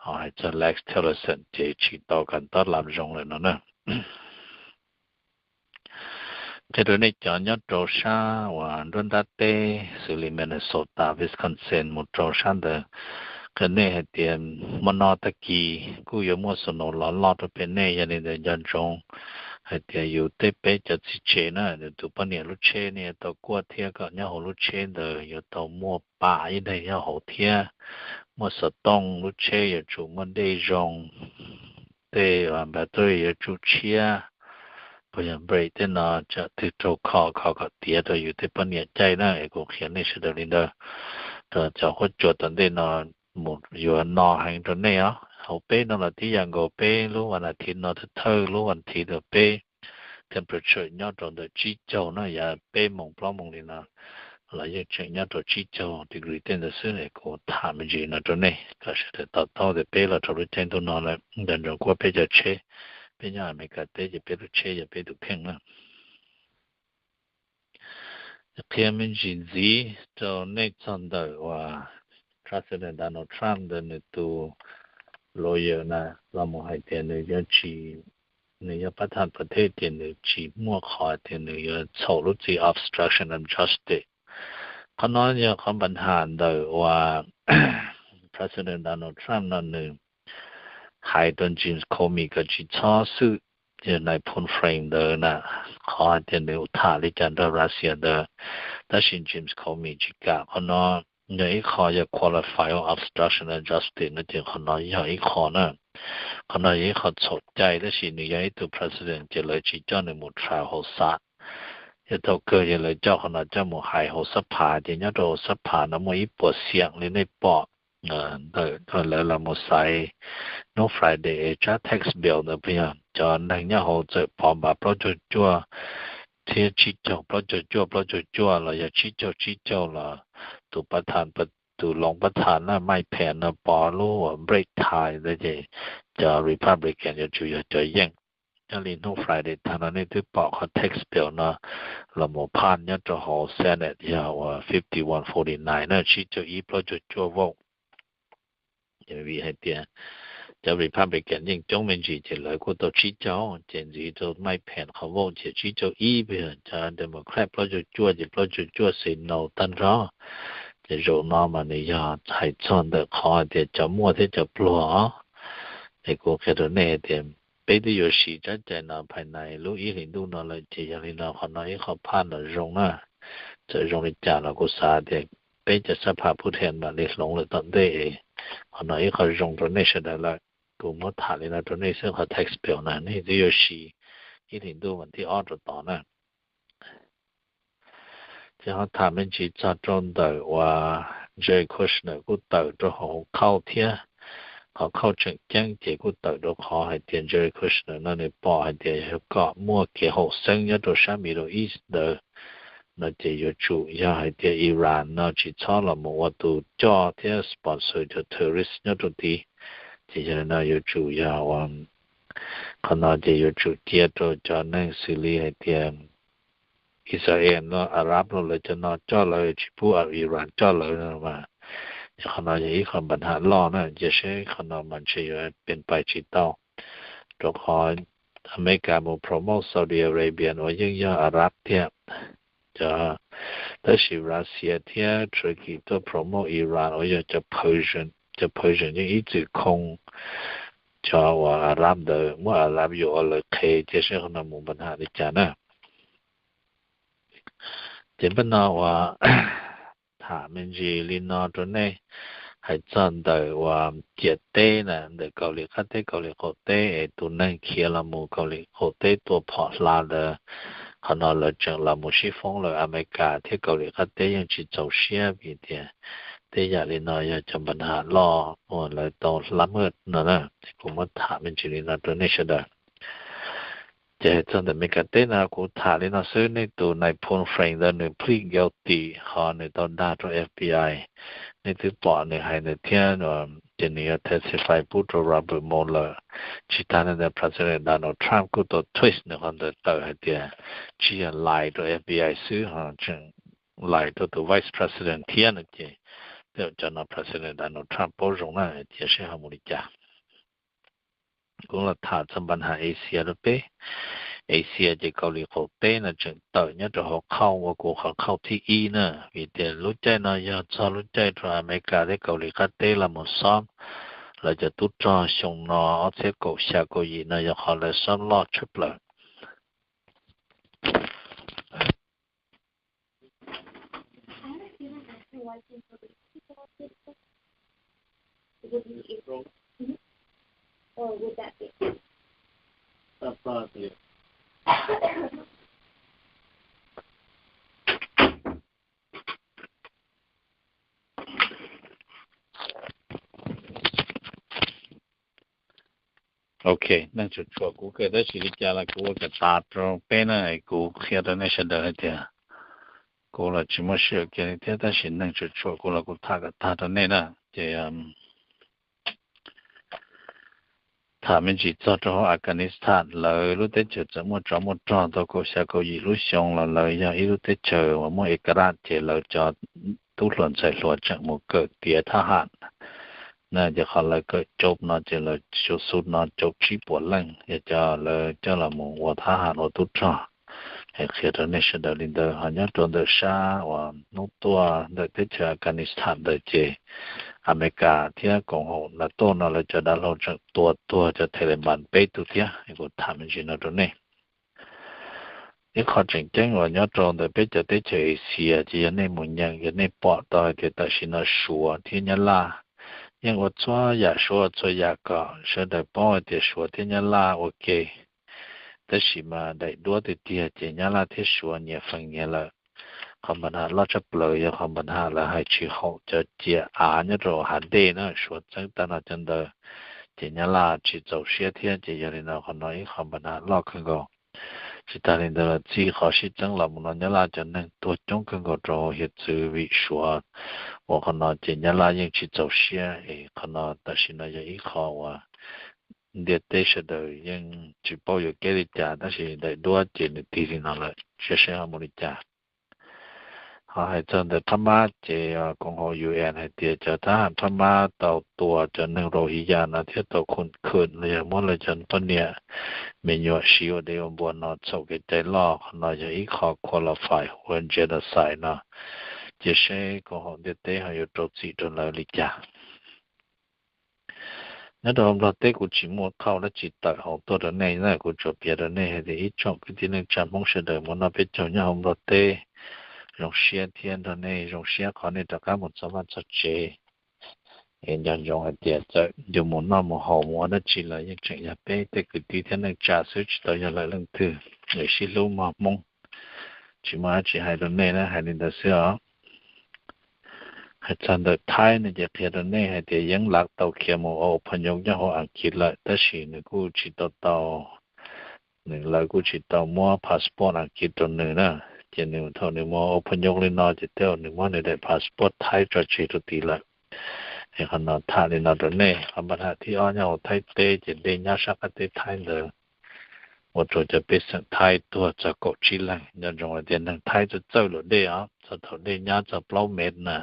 Ho hais txog Rex Tillerson ces tsis tau kam tob lav zoo lawm no na. Qhia rau nej cov nyob rau sab uas nruab nrab teb xws li Minnesota, Wisconsin mus rau sab ntawd, qhia nej hais tias hmo no tag kis kuj yuav muaj snow los loj rau pem nej, yog li ntawd nco ntsoov hais tias yus tej peb cov txiv tsev na, yus tus poj niam lub tsheb nej yuav tau kuaj thiab kom nyob hauv lub tsheb ntawd yuav tau muaj pam ib daim nyob hauv thiab muaj xov tooj, lub tsheb yuav tsum muaj dej zoo, tej battery yuav tsum tshiab, puas yog brake tej no tsam twg raug kho, kho kom tiav rau yus tej poj niam caij na. Es kuv qhia nej sawv daws li ntawd, rau cov huab cua tom ntej no mus yuav no heev rau nej os. Hauv peb no los tib yam nkaus, peb lub vas as thiv no thawj thawj lub vas as thiv uas peb temperature nyob rau ntawm tsib caug na, yav peb moos plaub moos li no los yeej tseem nyob rau tsib caug degree tej ntawd xwb. Kuv tham me ntsis no rau nej kom sawv daws to taub tias peb los rau lub caij ntuj no lawm, nco ntsoov kuaj peb cov tsheb. Peb nyob Amelikas teb ces peb lub tsheb yog peb tus kheej na. Qhia me ntsis ntxiv rau nej txog ntawm uas President Donald Trump ntawd nws tus lawyer na los mus hais tias nws yuav tsis, nws yog pab tham pab thej ces nws tsis muaj qhov tias nws yuav txhaum lub txim obstruction of justice. Qhov no yog qhov npa nham ntawm uas President Donald Trump no nws hais rau James Comey kom tsis txhob xwb, yog nais phoo Frank ntawd na, qhov hais tias nws tham li cas nrog Russia ntawd, tab sis James Comey tsis kam. Qhov no yog ib qho yog qualify obstruction of justice no ces qhov no yog ib qho na. Qhov no yog ib qho txhaum cai, tab sis nws yog ib tug president ces lawv tsis coj nws mus trial hauv xav. Yog thaum kawg ces lawv coj qhov no coj mus hais hauv xab phav, ces nyob rau hauv xab phav no muaj ib puas xiam li nej pom ntawm lawv los mus xaiv hnub Friday es tsab tax bill ntawd puas yog cov neeg nyob hauv txawm pov npav plaub caug cuaj thiab tsib caug, plaub caug cuaj plaub caug cuaj los yog tsib caug tsib caug los tus pab tham, tus loos pab tham na, Mike Pence no pov lub uas break tie ntawd ces cov Republican yuav tsum yog cov yeej. Nyob li hnub Friday tag no nej twb pom qhov tax bill no los mus phaj nyob rau hauv Senate yog uas fifty one forty nine na, tsib caug ib plaub caug cuaj vote. Vim hais tias cov Republican yeej coob me ntsis ces lawv kuj tau tsib caug, ces ntxiv rau Mike Pence qhov vote ces tsib caug ib, cov Democrat plaub caug cuaj ces plaub caug cuaj say no tag nrho. Ces zaum no mas nws yog hais txog ntawm qhov hais tias cov muaj thiab cov pluag os. Es kuv qhia rau nej hais tias peb twb yuav siv tsab cai no phais nais lub ib hlis ntuj no lawm, ces yog li no qhov no ib qho phaj los zoo na. Txawm zoo li cas los kuv xav tias peb cov xab phav phub thees mam li hloov lawm tom ntej. Qhov no ib qho zoo rau nej sawv daws lawm. Kuv muab tham li no rau nej xwb, qhov tax bill na nej twb yuav siv ib hlis ntuj vas thib ob rau tod na. Ces ho tham me ntsis txog rau ntawm uas Jared Kushner kuj tawm rau hauv khauj thiab. Qhov khauj tseem ceeb ces kuj tawm rau qhov hais tias Jared Kushner no nws pom hais tias yog kom muaj kev haum xeeb nyob rau sab Middle East ntawd no ces yuav tsum yog hais tias Iran no tsis txhob los mus ua tus coj thiab sponsor cov terrorist nyob rau tid. Ces yog li no yuav tsum yog ua, qhov no ces yuav tsum cia rau cov neeg xws li hais tias Israel no, Arab no lawv cov no coj lawv, tsis pub Iran coj lawv no mas. Ces qhov no yog ib qho npa nham loj na, cia seb qhov no mas ntshe yuav pes pais tsis tau, rau qhov Amelikas mus promote Saudi Arabia uas yeej yog Arab tiag. Cov, tab sis Russia thiab Turkey tuaj promote Iran uas yog cov Persian, cov Persian yeej ib txwm khoo cov uas Arab ntawd, muab Arab yuam ua lawv qhev, cia seb qhov no mus npa nham li cas na. Ces npaj no uas tham me ntsis li no rau nej, hais txog ntawm uas ciam teb na, ntawm Kaus Lim qab teb Kaus Lim qaum teb es tus neeg khiav los mus Kaus Lim qaum teb tua phom hla ntawd, qhov no lawv tseem los mus sib foob lawm, Amelikas thiab Kaus Lim qab teb yeej tsis txaus siab vim tias tej yam li no yog cov npa nham loj uas lawv tau hlab maj no na. Kuv muab tham me ntsis li no rau nej sawv daws. Ces hais txog ntawm Amelikas teb no kuv tham li no xwb, nej tus nais phoo Frank ntawd nws plead guilty qhov nws tau dag rau F B I. Nej twb pom nws hais ntawd thiab, ces nws yuav testify pub rau Robert Mueller lawm. Tsis tas li ntawd President Donald Trump kuj tau tweet nws qhov ntawd tawm hais tias tsis yog lies rau F B I xwb ho tseem lies rau tus Vice President thiab no ces tej zaum cov no President Donald Trump paub zoo na, cia seb ho mus li cas. Kuv los tham txog npa nham Asia rau peb. Asia ces Kaus Lim qaum teb no tseem tawm nyob rau hauv qhauj ua kuv qhov qhauj thib ib na, vim tias lub caij no yog txog lub caij rau Amelikas thiab Kaus Lim qab teb los mus xob lawv cov tub rog xyoo no ob txhiab kaum xya kaum yim no yog qhov lawv xob loj tshaj plaws. Ok, neeg tsuam tsuam kuv kawm tab sis li cas los kuv ua kom tas rau peb na, kuv qhia rau nej sawv daws hais tias kuv los tsis muaj sij hawm kiag li thiab tab sis neeg tsuam tsuam kuv los kuv tham kom tag rau nej na. Ces tham me ntsis txog rau hauv Afghanistan, lawv lub teb chaws txawm muaj tsov muaj rog tau kaum xya kaum yim lub xyoo los lawv yog ib lub teb chaws uas muaj ekalat ces lawv cov tub hluas ntxhais hluas tseem mus kawm tiav thab ham na. Ces qhov lawv kawm caum no ces lawv xu xu no caum tsib puas leej yog cov lawv coj los mus ua thab ham ua tub rog. Es qhia rau nej sawv daws li ntawd, ho nyob rau ntawm sab uas hnub tuaj ntawm teb chaws Afghanistan ntawd ces Amelikas thiab koom haum NATO no lawv cov dav hlau tseem tua tuag cov Taliban peb tug thiab. Kuv tham me ntsis no rau nej. Ib qho tseem ceeb uas nyob rau ntawm peb cov teb chaws Asia ces yog nej mus nyeem yog nej pom tau hais tias tam sim no Suav thiab Nyab Laj yeej ua txhua yam Suav ua txhua yam kom sawv daws paub hais tias Suav thiab Nyab Laj ua ke. Tab sis mas daim duab tiag tiag ces Nyab Laj thiab Suav nyias feem nyias lawm. Qhov npa nham loj tshaj plaws yog qhov npa nham lawv hais tsis haum cov ciam av nyob rau hav dej na, Suav txeeb tag no cov ntawd ces Nyab Laj tsis txaus siab thiab ces yog li no qhov no ib qho npa nham loj kawg nkaus. Tsis tas li ntawd los txij qhov sib txeeb los mus no Nyab Laj cov neeg tuag coob kawg nkaus rau hiav txwv vim Suav ua qhov no ces Nyab Laj yeej tsis txaus siab es qhov no tam sim no yog ib qho uas ntiaj teb sawv daws yeej tsis paub yuav keb li cas tab sis daim duab ces nws tig li no lawm, seb seb ho mus li cas. Ho hais txog ntawm Thab Mab ces koom haum U N hais tias cov thab ham Thab Mab tau tua cov neeg Rohingya no thiab tau khum khwm los yog muab lawv cov poj niam me nyuam siv ua dej ua npua no txhaum kev cai loj, qhov no yog ib qho qualify ua genocide no. Cia seb koom haum ntiaj teb ho yuav rau txim rau lawv li cas. Nyob rau hauv Nplog teb kuv tsis muaj qhauj dab tsi tawm hauv tuaj rau nej na, kuv tsuas piav rau nej hais tias ib tsoom kwv tij neej tsa Hmoob sawv daws mus noj peb caug nyob hauv Nplog teb, zoo siab thiab nrog nej zoo siab qhov nej rov qab mus txog vaj txog tsev. Es nco ntsoov hais tias txawm yus mus noj mus haus mus ua dab tsi los yeej tseem yog peb tej kwv tij thiab neej tsa xwb, tsis tau yog lawm leej twg. Es sib hlub mog Hmoob. Tsis muaj dab tsi hais rau nej na, hais li ntawd xwb os. Hais txog ntawm Thaib no ces qhia rau nej hais tias Yeeb Lav tau khiav mus ua phooj ywg nyob hauv Askiv lawm tab sis nws kuj tsis tau tau, nws lawv kuj tsis tau muab passport Askiv rau nws na. Ces nws thaum nws mus ua phooj ywg li no ces tej zaum nws muab nws daim passport Thaib tso tseg rau tid lawm. Es qhov no tham li no rau nej. Qhov npa nham thib ob nyob hauv Thaib teb ces dej nyab sab qab teb Thaib ntawd ua rau cov pej xeem Thaib tuag txog kaum tsib leeg. Nco ntsoov hais tias neeg Thaib txawj txawj luam dej os, txog thaum dej nyab txog plaub mev na,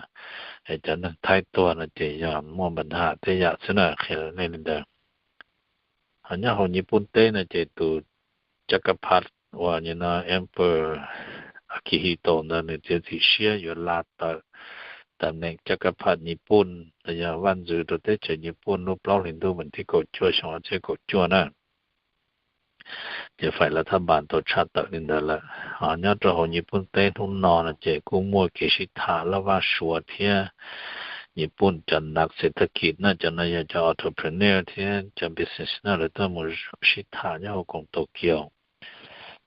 es cov neeg Thaib tuag no ces yog muaj npa nham tej yam xwb na, qhia nej li ntawd. Ho nyob hauv Nyij Pooj teb no ces tus Cakaphat uas nim no Emperor Akihito ntawd nws txiav txim siab yuav la tawm tam neem Cakaphat Nyij Pooj los yog vaj ntxwv rau teb chaws Nyij Pooj lub plaub hlis ntuj vas thib kaum cuaj xyoo ob txhiab kaum cuaj na. Ces fais lawv thaj npas tau tshaj tawm li ntawd lawm. Ho nyob rau hauv Nyij Pooj teb hnub no no ces kuj muaj kev sib tham laj vaj suav thiab Nyij Pooj cov nas xev thaj kis na, cov no yog cov entrepreneur thiab cov business na, lawv tuaj mus sib tham nyob hauv koom Tokyo.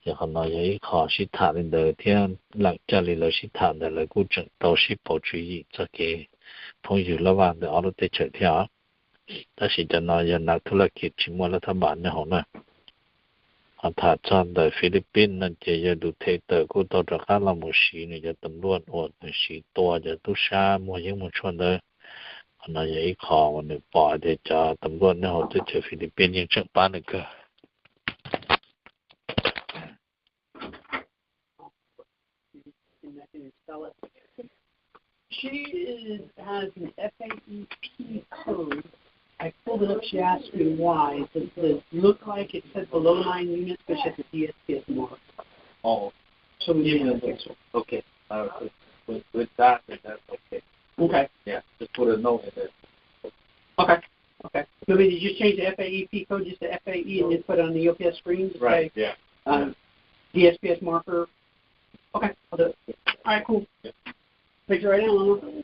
Ces qhov no yog ib qho sib tham li ntawd thiab, lam caj li lawv sib tham ntawd lawv kuj tseem tau sib pauv tswv yim txog kev phooj ywg laj vaj ntawm ob lub teb chaws thiab os. Tab sis cov no yog nas thub laj kis tsis muaj laj thaj npas nyob hauv na. Ho tham txog ntawm Philippines no ces yog Duterte kuj tau rov qab los mus siv nws cov tam luaj uas nws siv tua cov tub sab muag yeeb muag tshuaj ntawd. Qhov no yog ib qho uas nws pom tias cov tam luaj nyob hauv teb chaws Philippines yeej tseem pab nws kawg. She is, has an F A E P code. I pulled it up. She asked me why. Does it look like it said below nine units, but she has a D S P S mark? Oh. So we need to fix it. Okay. Uh, with, with, with that, then that's okay. Okay. Yeah, just put a note in there. Okay. Okay. So we just change the F A E P code just to F A E and just put it on the U P S screen, just Right, say, yeah. Um, D S P S marker. Okay, I'll do it. All right, cool. Yeah. Picture right now, Mama.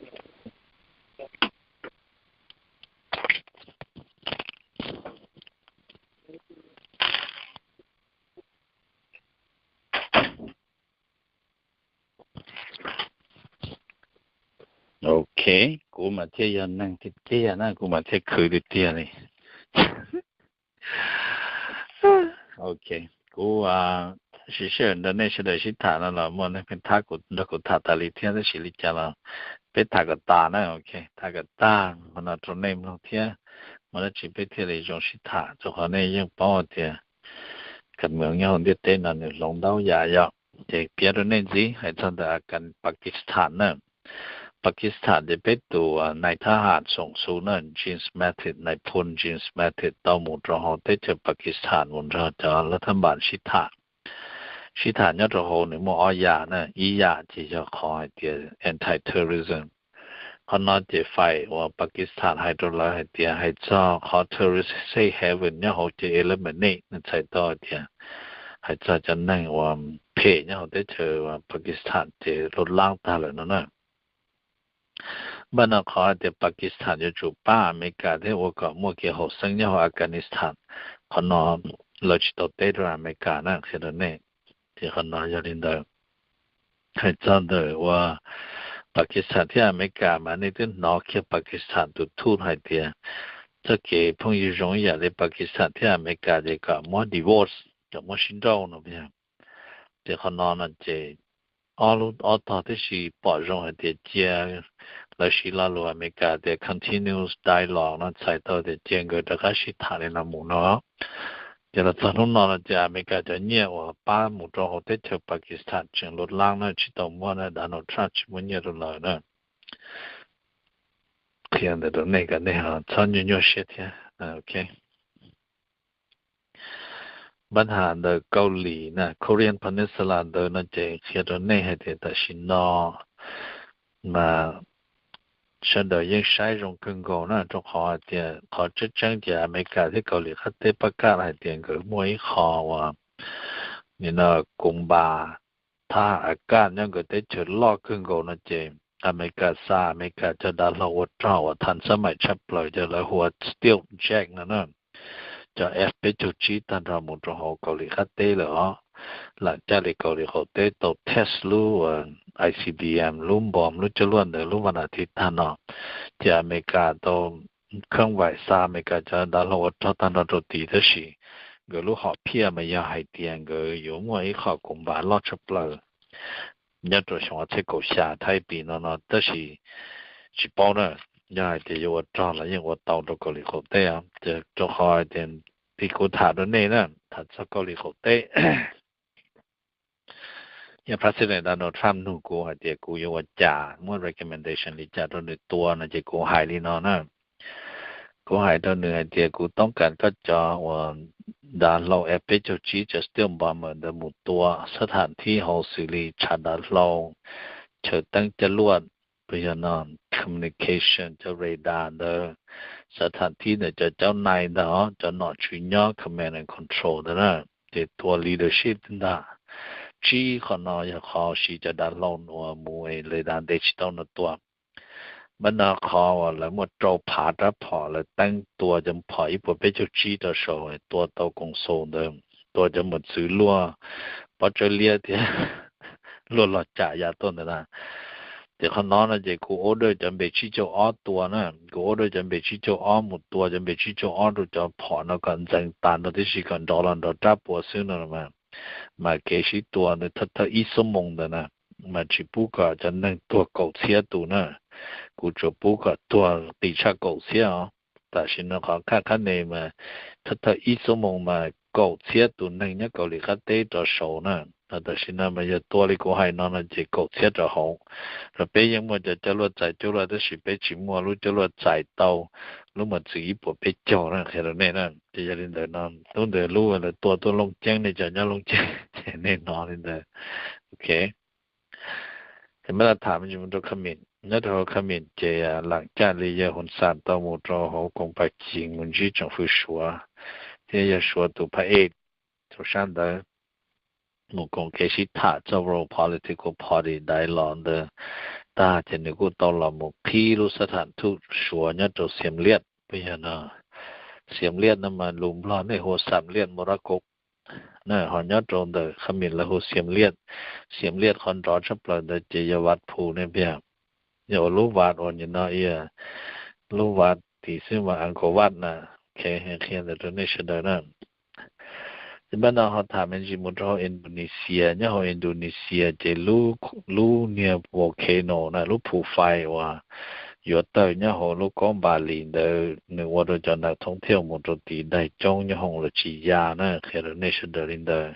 Ok, kuv mas thiaj yog neeg tiag tiag na, kuv mas thiaj khwv tiag tiag li. Ok, kuv sim sij hawm nrog nej sawv daws sib tham no los muaj neeg pheej thab kuv nrog kuv tham tas li thiab, tab sis li cas los peb tham kom tas na, ok, tham kom tag qhov no rau nej mloog thiab, muaj dab tsi peb thiaj li zoo sib tham, rau qhov nej yeej paub tias kas moos nyob hauv ntiaj teb no nws hloov ntau yam yom. Ces piav rau nej ntxiv hais txog ntawm Pakistan na. Pakistan ces peb tus nais thab ham xoom xu na, James Mattis, nais phoo James Mattis tau mus rau hauv teb chaws Pakistan mus nrog cov laj thab npas sib tham. Sib tham nyob rau hauv nws muaj ob yam na, ib yam ces yog qhov hais tias anti-terrorism. Qhov no ces fais uas Pakistan hais rau lawv hais tias hais txog qhov terrorist safe haven nyob hauv ces eliminate, nws txhais tau hais tias hais txog cov neeg uas phem nyob hauv teb chaws Pakistan ces luj laab tag lawm no na. Npaj no qhov hais tias Pakistan yuav tsum pab Amelikas thiab ua kom muaj kev haum xeeb nyob hauv Afghanistan, qhov no lawv tsis tau teb rau Amelikas na, qhia rau nej. Ces qhov no yog li ntawd. Hais txog ntawm uas Pakistan thiab Amelikas mas nej twb hnov kiag Pakistan tus thub hais tias txoj kev phooj ywg zoo ib yam li Pakistan thiab Amelikas ces kom muab divorce, kom muab sib nrauj no. Ces qhov no no ces ob lub, ob tog tib si pom zoo hais tias cia lawv siv lo lus Amelikas tias continuous dialogue no txhais tau tias cia nkawd rov qab sib tham li no mus no. Ces los txog hnub no no ces Amelikas cov nyiaj uas pab mus rau hauv teb chaws Pakistan tseem luj laab na, tsis tau muab na, Donald Trump tsis muab nyiaj rau lawv na. Qhia ntawd rau nej kom nej txhob nyuaj nyuaj siab thiab. Ok. Npaj no ntawm Kaus Lim na, Korean Peninsula ntawd no ces qhia rau nej hais tias tam sim no mas sawv daws yeej saib zoo kawg nkaus na, rau qhov hais tias qhov tseeb tseeb ces Amelikas thiab Kaus Lim qab teb pab kaj hais tias nkawd muaj ib qho uas nim no koos npas thab ham Akaj nyob nkawd teb chaws loj kawg nkaus no ces Amelikas xa Amelikas cov dav hlau ua rog uas tham xab maim tshaj plaws, cov lawv hu ua stealth jet no na, cov F peb caug tsib tag nrho mus rau hauv Kaus Lim qab teb lawm os. Lam caj li Kaus Lim qaum teb tau test lub I C B M, lub npom lub coj luaj ntawd lub vas nas thiv tag no, ces Amelikas tau khab vais xa Amelikas cov dav hlau ua rog tag nrho rau tid, tab sis nkawd lub hom phiaj mas yog hais tias nkawd yuav muaj ib qho koos npas loj tshaj plaws nyob rau xyoo ob txhiab kaum xya thaj pis no no, tab sis tsis paub na, yog hais tias yuav ua rog los yeej ua tau rau Kaus Lim qaum teb os. Rau qhov hais tias tim kuv tham rau nej na, tham txog Kaus Lim qaum teb, yog President Donald Trump nug kuv hais tias kuv yuav ua cas, muab recommendation li cas rau nws tua no ces kuv hais li no na. Kuv hais rau nws hais tias kuv toob kas koj cov uas dav hlau F peb caug tsib, cov stealth bomber ntawd mus tua xab tham thib hauv xws li tshav dav hlau, chaw teeb coj luaj, puas yog no, communication, cov radar ntawd, xab tham thib ntawd, cov caub nai ntawd, cov nom tswv nyob command and control ntawd na. ces tua leadership ntag. Tsib qhov no yog qhov siv cov dav hlau uas mus es lawv dav ntev tsis tau no tua. Npaj no qhov uas lawv muaj rau phav rab phom lawv teeb tua cov phom ib puas peb caug tsib rau saud, tua tau koom xus ntawd, tua cov mos txwv luaj pob tsawb liab thiab luaj los tsam ya tuaj ntawd na. Ces qhov no no ces kuv order cov npe tsib caug ob tua na, kuv order cov npe tsib caug ob mus tua cov npe tsib caug ob rau cov phom no kom ntxeev tas nrho tib si kom nrov los nrov rab puas xwb no mas, mas kev sib tua ntawd thawj thawj ib xuab moos ntawd na, mas tsis pub kom cov neeg tuag kaum txhiab tus na, kuv tsuas pub kom tuag qis tshaj kaum txhiab os. Tam sim no qhov khaj qhab ne mas thawj thawj ib xuab moos mas kaum txhiab tus neeg nyob Kaus Lim qab teb rov saud na. Tam sim no mas yog tua li kuv hais no no ces kaum txhiab rov hauv. Rau peb yeej muaj cov coj luaj txais cuaj luaj tab sis peb tsis muaj lub cuaj luaj txais tau lub mos txwv ib puas peb caug na, qhia rau nej na. Ces yog li ntawd no lub ntawd lub lawv tua tuaj Looj Ceeb, nej cov nyob Looj Ceeb ces nej hnov li ntawd. Ok, ces npaj no tham me ntsis mus rau comment, nyob rau hauv comment ces lam caj li yawg Hun Xam tau mus rau hauv koom pas cim mus ntsib tsoom fwv Suav thiab yawg Suav tus phab ej rau sab ntawd mus koom kev sib tham txog world political party dialogue ntawd tag ces nws kuj tau los mus qhib lub xab tham thuj Suav nyob rau Xiam Liaj, puas yog no? Xiam Liaj no mas lus Nplog nej hu Xam Liaj Mos Rab Kos na, ho nyob rau ntawm comment lawv hu Xiam Liaj. Xiam Liaj qhov nrov tshaj plaws ntawd ces yog Vaj Phu ne, puas yog? Yog ua lub vaj uas nim no, lub vaj tim xwb mas Angkor Wat na. Ok, qhia ntawd rau nej sawv daws na. Ces npaj no ho tham me ntsis mus rau hauv Indonesia. Nyob hauv Indonesia ces lub, lub niag volcano na, lub phu fais uas yuav tawg nyob hauv lub kaub Npalis ntawd nws ua rau cov nav thoob thiaj mus rau tim daig coob nyob hoom los tsis ya na, qhia rau nej sawv daws li ntawd.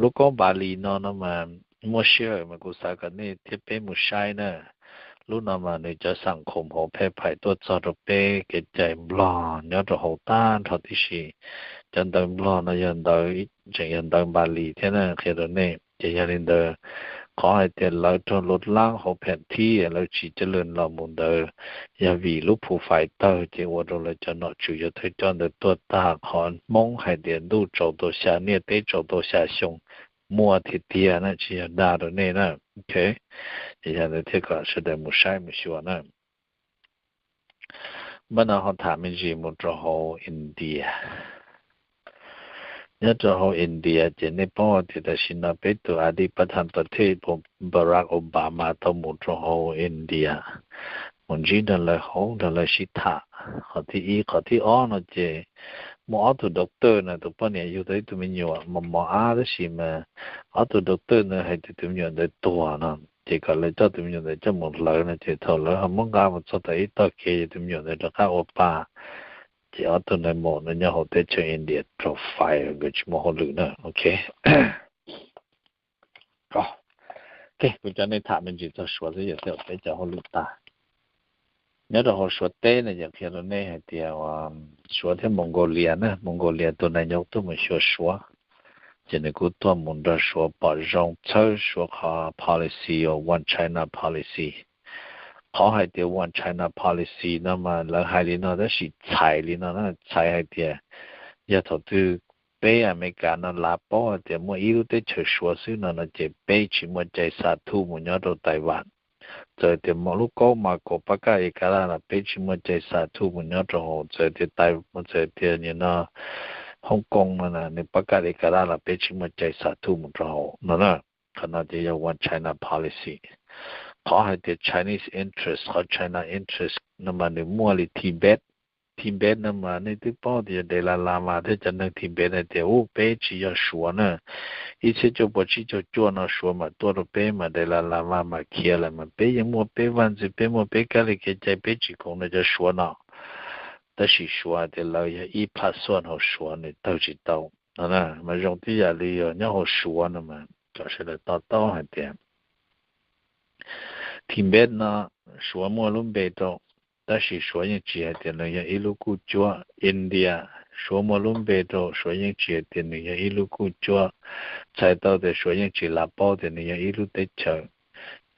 Lub kaub Npalis no no mas muaj sij hawm mas kuv xav kom nej thiab peb mus saib na. Lub no mas nws cov xam khoom hauv phe phais tuaj txog rau peb kev cai Nplog nyob rau hauv tag nrho tib si. Cov ntawv Nplog no yog ntawv, tseem yog ntawv Npalis thiab na, qhia rau nej. Ces yog li ntawd, qhov hais tias lawv raug lub lab hauv phem thib lawv tsis coj lwm los mus ntawd, yog vim lub phu fais tawg ces ua rau lawv cov nom tswv yuav thawj coj ntawd tuag tag. Qhov Hmoob hais tias ntuj tsaus tau xya, niaj teb tsaus tau xya xyoo, muaj tiag tiag na, tsis yog dag rau nej na. Ok, ces yog ntawd thiaj kom sawv daws mus saib mus xyuas na. Npaj no ho tham me ntsis mus rau hauv India. Nyob rau hauv India ces nej paub tias tam sim no peb tus a di pas thas pas thej Barack Obama tau mus rau hauv India mus ntsib nrog lawv hauv nrog lawv sib tham. Qhov thib ib, qhov thib ob no ces muaj ob tug doctor na, tus poj niam yug tau ib tug me nyuam mos mos ab tab sis mas ob tug doctor ntawd hais tias tus me nyuam ntawd tuag no, ces kom lawv coj tus me nyuam ntawd coj mus hlawv no ces thaum lawv ho muab nqa mus txog tau ib tog kev ces tus me nyuam ntawd rov qab ua pa. Ces ob tug ntawd mus no nyob hauv teb chaws India rau fais, nkawd tsis muaj hauj lwm na. Ok, kuv coj nej tham me ntsis txog Suav xwb yog thaum peb cov hauj lwm tag. Nyob rau hauv Suav teb no ces qhia rau nej hais tias Suav thiab Mongolia na, Mongolia tus neeg nyob tuaj mus xyuas Suav, ces nws kuj tuaj mus nrog Suav pom zoo txhawb Suav qhov policy uas One China policy. Qhov hais tias One China policy no mas lawv hais li no tab sis txhais li no na, txhais hais tias yog thaum twg peb Amelikas no lav paub hais tias muaj ib lub teb chaws Suav xwb no no ces peb tsis muaj cai xa thuj mus nyob rau Taiwan. Txawm tias lub kaub Mas Kaus pab kaj li ka daj los peb tsis muaj cai xa thuj mus nyob rau hauv. Txawm tias, txawm tias nim no Hong Kong no nws pab kaj li ka daj los peb tsis muaj cai xa thuj mus rau hauv no na. Qhov no ces yog One China policy. Qhov hais tias Chinese interest, qhov China interest no mas nws muaj li Tibet. Tibet no mas nej twb paub tias yog Dalai Lama thiab cov neeg Tibet hais tias, u, peb tsis yog Suav na. Ib txhiab cuaj puas tsib caug cuaj no Suav mam tuaj rau peb mas Dalai Lama mam khiav lawm mas peb yeej muaj peb vaj ntxwv, peb muaj peb kab li kev cai, peb tsis koom nrog cov Suav no. Tab sis Suav hais tias lawv yog ib phav xuaj hauv Suav nws tawg tsis tau no na. Mas zoo tib yam li yog nyob hauv Suav no mas kom sawv daws to taub hais tias Tibet no Suav muaj lub npe rau, tab sis Suav yeej tsis hais tias nws yog ib lub kuj cuab. India, Suav muaj lub npe rau, Suav yeej tsis hais tias nws yog ib lub kuj cuab. Txhais tau tias Suav yeej tsis lav paub tias nws yog ib lub teb chaws.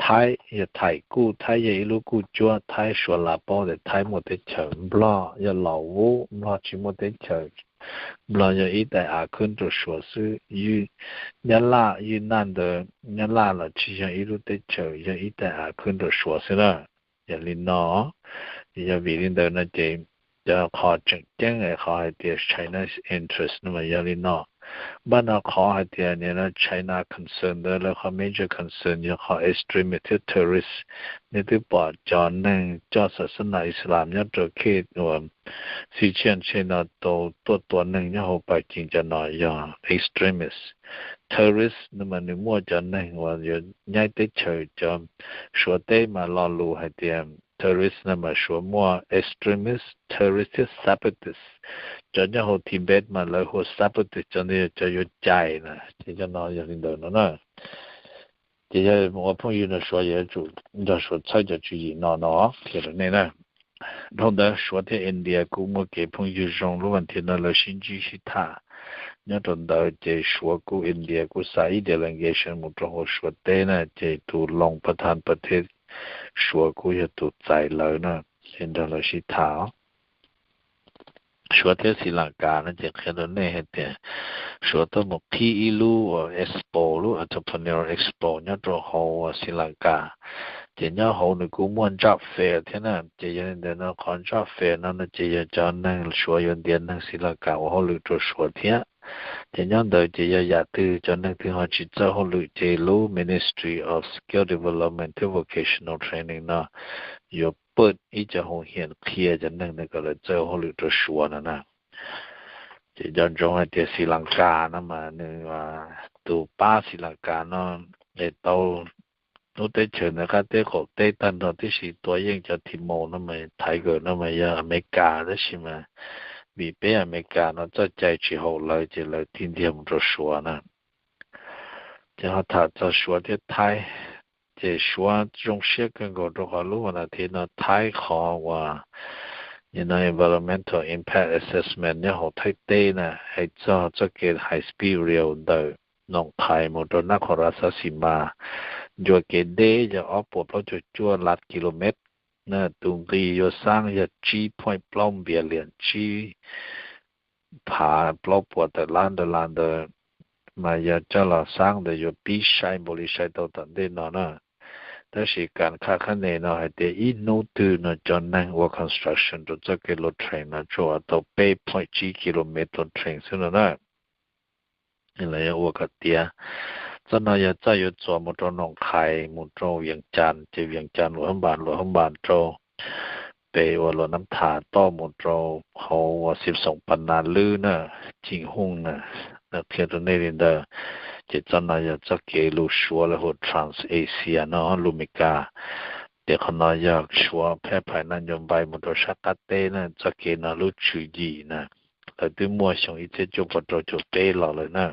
Thaib yog Thaib kuj, Thaib yog ib lub kuj cuab, Thaib Suav lam paub tias Thaib muaj teb chaws, Nplog yog Laus Vub, Nplog tsis muaj teb chaws, Nplog yog ib daim av khwb rau Suav xwb. Nyab Laj, Yij Naj ntawd, Nyab Laj los tsis yog ib lub teb chaws, yog ib daim av khwb rau Suav xwb na. Yog li no, yog vim li ntawd no ces cov qhov tseem ceeb es qhov hais tias China's interest no mas yog li no. Npaj no qhov hais tias nim no China concern ntawd lawv qhov major concern yog qhov extremist thiab terrorist. Nej twb pom cov neeg coj xas xas nas Islam nyob rau khej uas Xi Tshian tshe no tau tuaj tua neeg nyob hauv Pas Kis cov no yog extremist. Terrorist no mas nws muaj cov neeg uas yuav nyaib teb chaws, cov Suav teb mas lo lus hais tias terrorist no mas Suav muaj extremist, terrorist thiab separatist. Cov nyob hauv Tibet mas lawv hu separatist, cov ntawd yog cov yuav cais na, ces cov no yog li ntawd no na. Ces yog ua phooj ywg no Suav yuav tsum nrog Suav txhawb cov tswv yim no no qhia rau nej na. Dhau ntawd Suav thiab India kuj muaj kev phooj ywg zoo, lub vas thiv no lawv sib ntsib sib tham nyob rau ntawd, ces Suav kuj, India kuj xa ib delegation mus rau hauv Suav teb na, ces tus loos pas thas pas thej Suav kuj yog tus txais lawv na, ces nrog lawv sib tham. Suav thiab Sri Lanka no ces qhia rau nej hais tias Suav tuaj mus qhib ib lub expo, lub entrepreneur expo nyob rau hauv Sri Lanka. Ces nyob hauv nws kuj muaj job fair thiab na, ces yog li ntawd no qhov job fair no no ces yog cov neeg Suav yuav ntiav neeg Sri Lanka ua hauj lwm rau Suav thiab. Ces nyob ntawd ces yog yam twg cov neeg twg ho tsis txawj hauj lwm ces lub Ministry of Skill Development thiab Vocational Training no yuav put ib co hoo hias qhia cov neeg ntawd kom lawv txawj hauj lwm rau Suav no na. Ces nco ntsoov hais tias Sri Lanka no mas nws, tus pab Sri Lanka no es tau lub teb chaws ntawd qab teb qaum teb tag nrho tib si tua yeej cov Thij Maus no mas, Tiger no mas yog Amelikas, tab sis mas vim peb Amelikas no txoj cai tsis haum lawv ces lawv tig ntiag mus rau Suav na. Ces ho tham txog Suav thiab Thaib, ces Suav zoo siab kawg nkaus rau qhov lub vas thiv no Thaib qhov uas environmental impact assessment nyob hauv Thaib teb na, hais txog txoj kev high speed rail ntawm Noom Qhais mus rau Nab Khoos Ras Xav Xis Mas, ncua kev deb yog ob puas plaub caug cuaj lab kilomev na, tus nqi yuav xaab yog tsib point plaub billion, tsib phav plaub puas tawm lab dollar ntawd, mas yog coj los xaab ntawd yuav pib sai npaum li sai tau tom ntej no na. Tab sis kas khaj khab nes no hais tias ib hnub twg no cov neeg ua construction rau txoj kev latrine no tsuas ua tau peb point tsib kilomev latrine xwb no na. Lawv yuav ua kom tiav. Txoj no yog txoj yuav txuas mus rau Noom Qhais mus rau Vias Cas, ces Vias Cas Luas Hab Npas, Luas Hab Npas rau pem uas Luas Nab Thas toj mus rau hauv uas Xib Xoom Pas Nas Lwb na, Cim Hooj na. Lawv qhia rau nej li ntawd. Ces txoj no yog txoj kev lus Suav lawv hu Trans Asia no, lus Mes Kas. Ces qhov no yog Suav phab phais na, nyuam npai mus rau sab qab teb na, txoj kev no lub tswv yim na, lawv twb muaj xyoo ib txhiab cuaj puas rau caum peb los lawm na.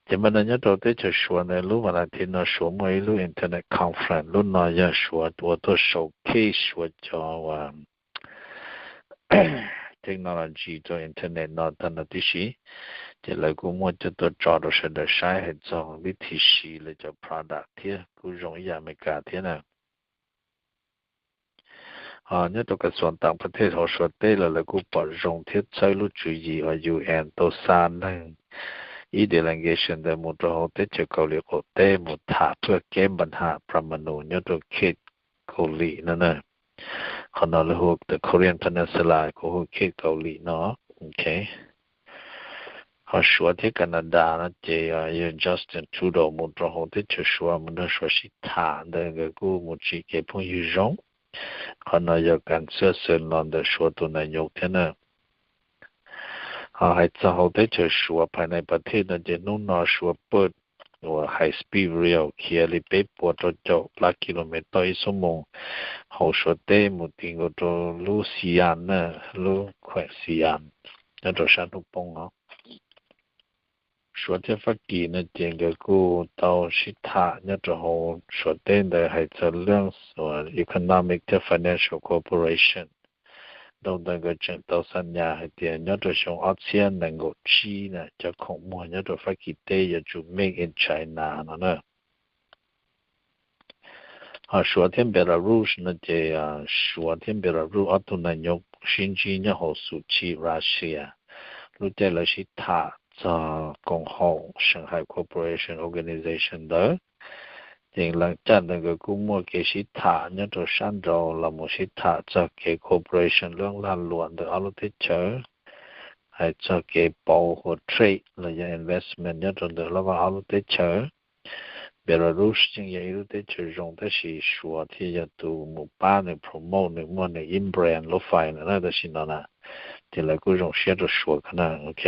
Ces mas no nyob rau teb chaws Suav ntawd lub vas thiv no Suav muaj ib lub internet conference, lub no yog Suav ua tuaj showcase Suav cov uas technology rau internet no tag nrho tib si. Ces lawv kuj muaj coj tuaj tso rau sawv daws saib hais txog vib thib siv lawv cov product thiab kuj zoo ib yam Amelikas thiab na. Ho nyob rau kas xuas tam pab thej hauv Suav teb los lawv kuj pom zoo thiab txhawb lub tswv yim uas U N tau xa neeg ib delegation ntawd mus rau hauv teb chaws Kaus Lim qaum teb mus tham phaj keb npa nham Pramanu nyob rau khej Kaus Lim no na. Qhov no lawv hu the Korean Peninsula, kuv hu khej Kaus Lim no. Ho Suav thiab Canada no ces yog Justin Trudeau mus rau hauv teb chaws Suav mus nrog Suav sib tham ntawd nkawd kuj mus tsim kev phooj ywg zoo. Qhov no yog kas xwb xwm los ntawm Suav tus nais nyob thiab na. Ho hais txog hauv teb chaws Suav phais nais pas thej no ces hnub no Suav pawj uas high speed rail khiav li peb puas rau caum lab kilomev toj ib xuab moos hauv Suav teb mus ti nkaus rau lub Xi'an na, lub khueem Xi'an nyob rau sab hnub poob no. Suav thiab Fab Kis no ces nkawd kuj tau sib tham nyob rau hauv Suav teb ntawd hais txog lub economic thiab financial cooperation. Dhau ntawd nkawd tseem tau xa nyas hais tias nyob rau xyoo ob txhiab nees nkaum tsib na cov khoom muag nyob rau Fab Kis teb yuav tsum made in China no na. Suav thiab Belarus no ces Suav thiab Belarus ob tug nas nyos sib ntsib nyob hauv Sochi, Russia, lub caij lawv sib tham txog koom haum Shanghai Cooperation Organization ntawd. Ces lub caij ntawd nkawd kuj muaj kev sib tham nyob rau sab nraud los mus sib tham txog kev cooperation lub lag luam ntawm ob lub teb chaws, hais txog kev pauv hauv trade los yog investment nyob rau ntawm lub vaj ob lub teb chaws. Belarus yeej yog ib lub teb chaws zoo tab sis Suav thiaj yog tus mus pab nws promote, nws muaj nws ib brand lub fais na tam sim no na, ces lawv kuj zoo siab rau Suav ko na, ok.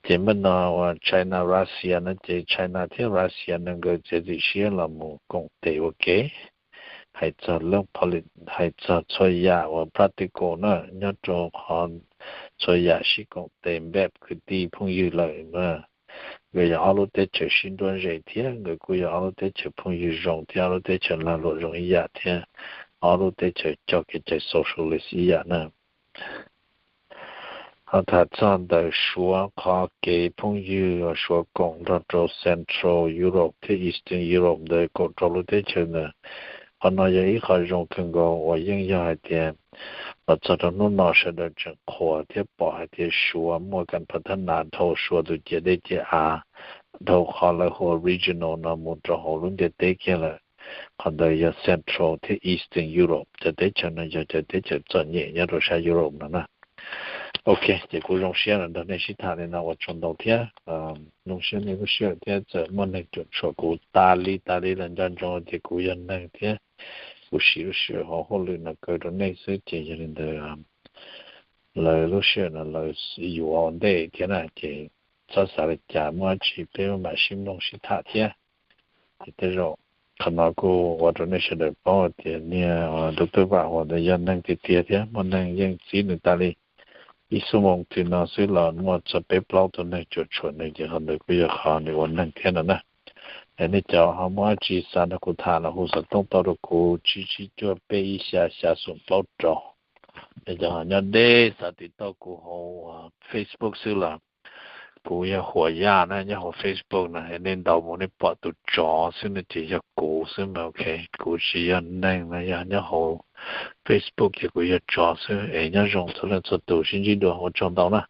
Ces maj no uas China Russia no ces China thiab Russia no nkawd txiav txim siab los mus koom tes ua ke hais txog leej, hais txog txhua yam uas practical na, nyob rau qhov txhua yam sib koom tes npaj kwv tij phooj ywg lawm na. Nkawd yog ob lub teb chaws sib nruab ze thiab nkawd kuj yog ob lub teb chaws phooj ywg zoo thiab ob lub teb chaws lag luam zoo ib yam thiab ob lub teb chaws cog kev cai socialist ib yam na. Ho tham txog ntawm Suav qhov kev phooj ywg uas Suav koom nrog rau Central Europe thiab Eastern Europe ntawd kaum rau lub teb chaws ntawd, qhov no yog ib qho zoo kawg nkaus uas yeej yog hais tias los txog rau hnub no sawv daws tseem qhuas thiab pom hais tias Suav muaj kam pha thab nas dhau Suav tus ciam dej ciam av, dhau qhov lawv hu regional no mus rau hauv lub ntiaj teb kiag lawm. Qhov ntawd yog Central thiab Eastern Europe, cov teb chaws no yog cov teb chaws txom nyem nyob rau sab Europe no na. Ok, ces kuv zoo siab los nrog nej sib tham li no ua tsaug ntau thiab. Zoo siab nej lub sij hawm thiab txawm muaj neeg cuam tshuam kuv tas li tas li los nco ntsoov tias kuv yog neeg thiab kuv siv lub sij hawm hauv hauj lwm no kaw rau nej xwb ces yog li ntawd lawv lub sij hawm no lawv yuav ua ntej thiab na ces txhob xav li cas, muaj dab tsi peb mam sib mloog sib tham thiab. Ces tej zaum qhov no kuj ua rau nej sawv daws paub tias niag Doctor Vam Huas ntawd yog neeg tiag tiag thiab muaj neeg yeej txib nws tas li. Ib xuab moos twg no xwb los muaj txog peb plaub tus neeg cuam tshuam nws ces qhov ntawd kuj yog qhov nws ua neeg thiab no na. Es nej cov ho muaj dab tsi xav nrog kuv tham los hu xov tooj tau rau kuv tsib tsib cuaj peb ib xya xya xoom plaub rau. Es cov ho nyob deb xav tiv tauj kuv hauv Facebook xwb los kuv yog Huas Yaj na, nyob hauv Facebook na, es nej ntaus mus nej pom tus tsov xwb no ces yog kuv xwb mas ok, kuv tsis yog neeg no, yog nyob hauv Facebook ces kuv yog tsov xwb. Es nyob zoo txhua leej txhua tus, sib ntsib dua, ua tsaug ntau na.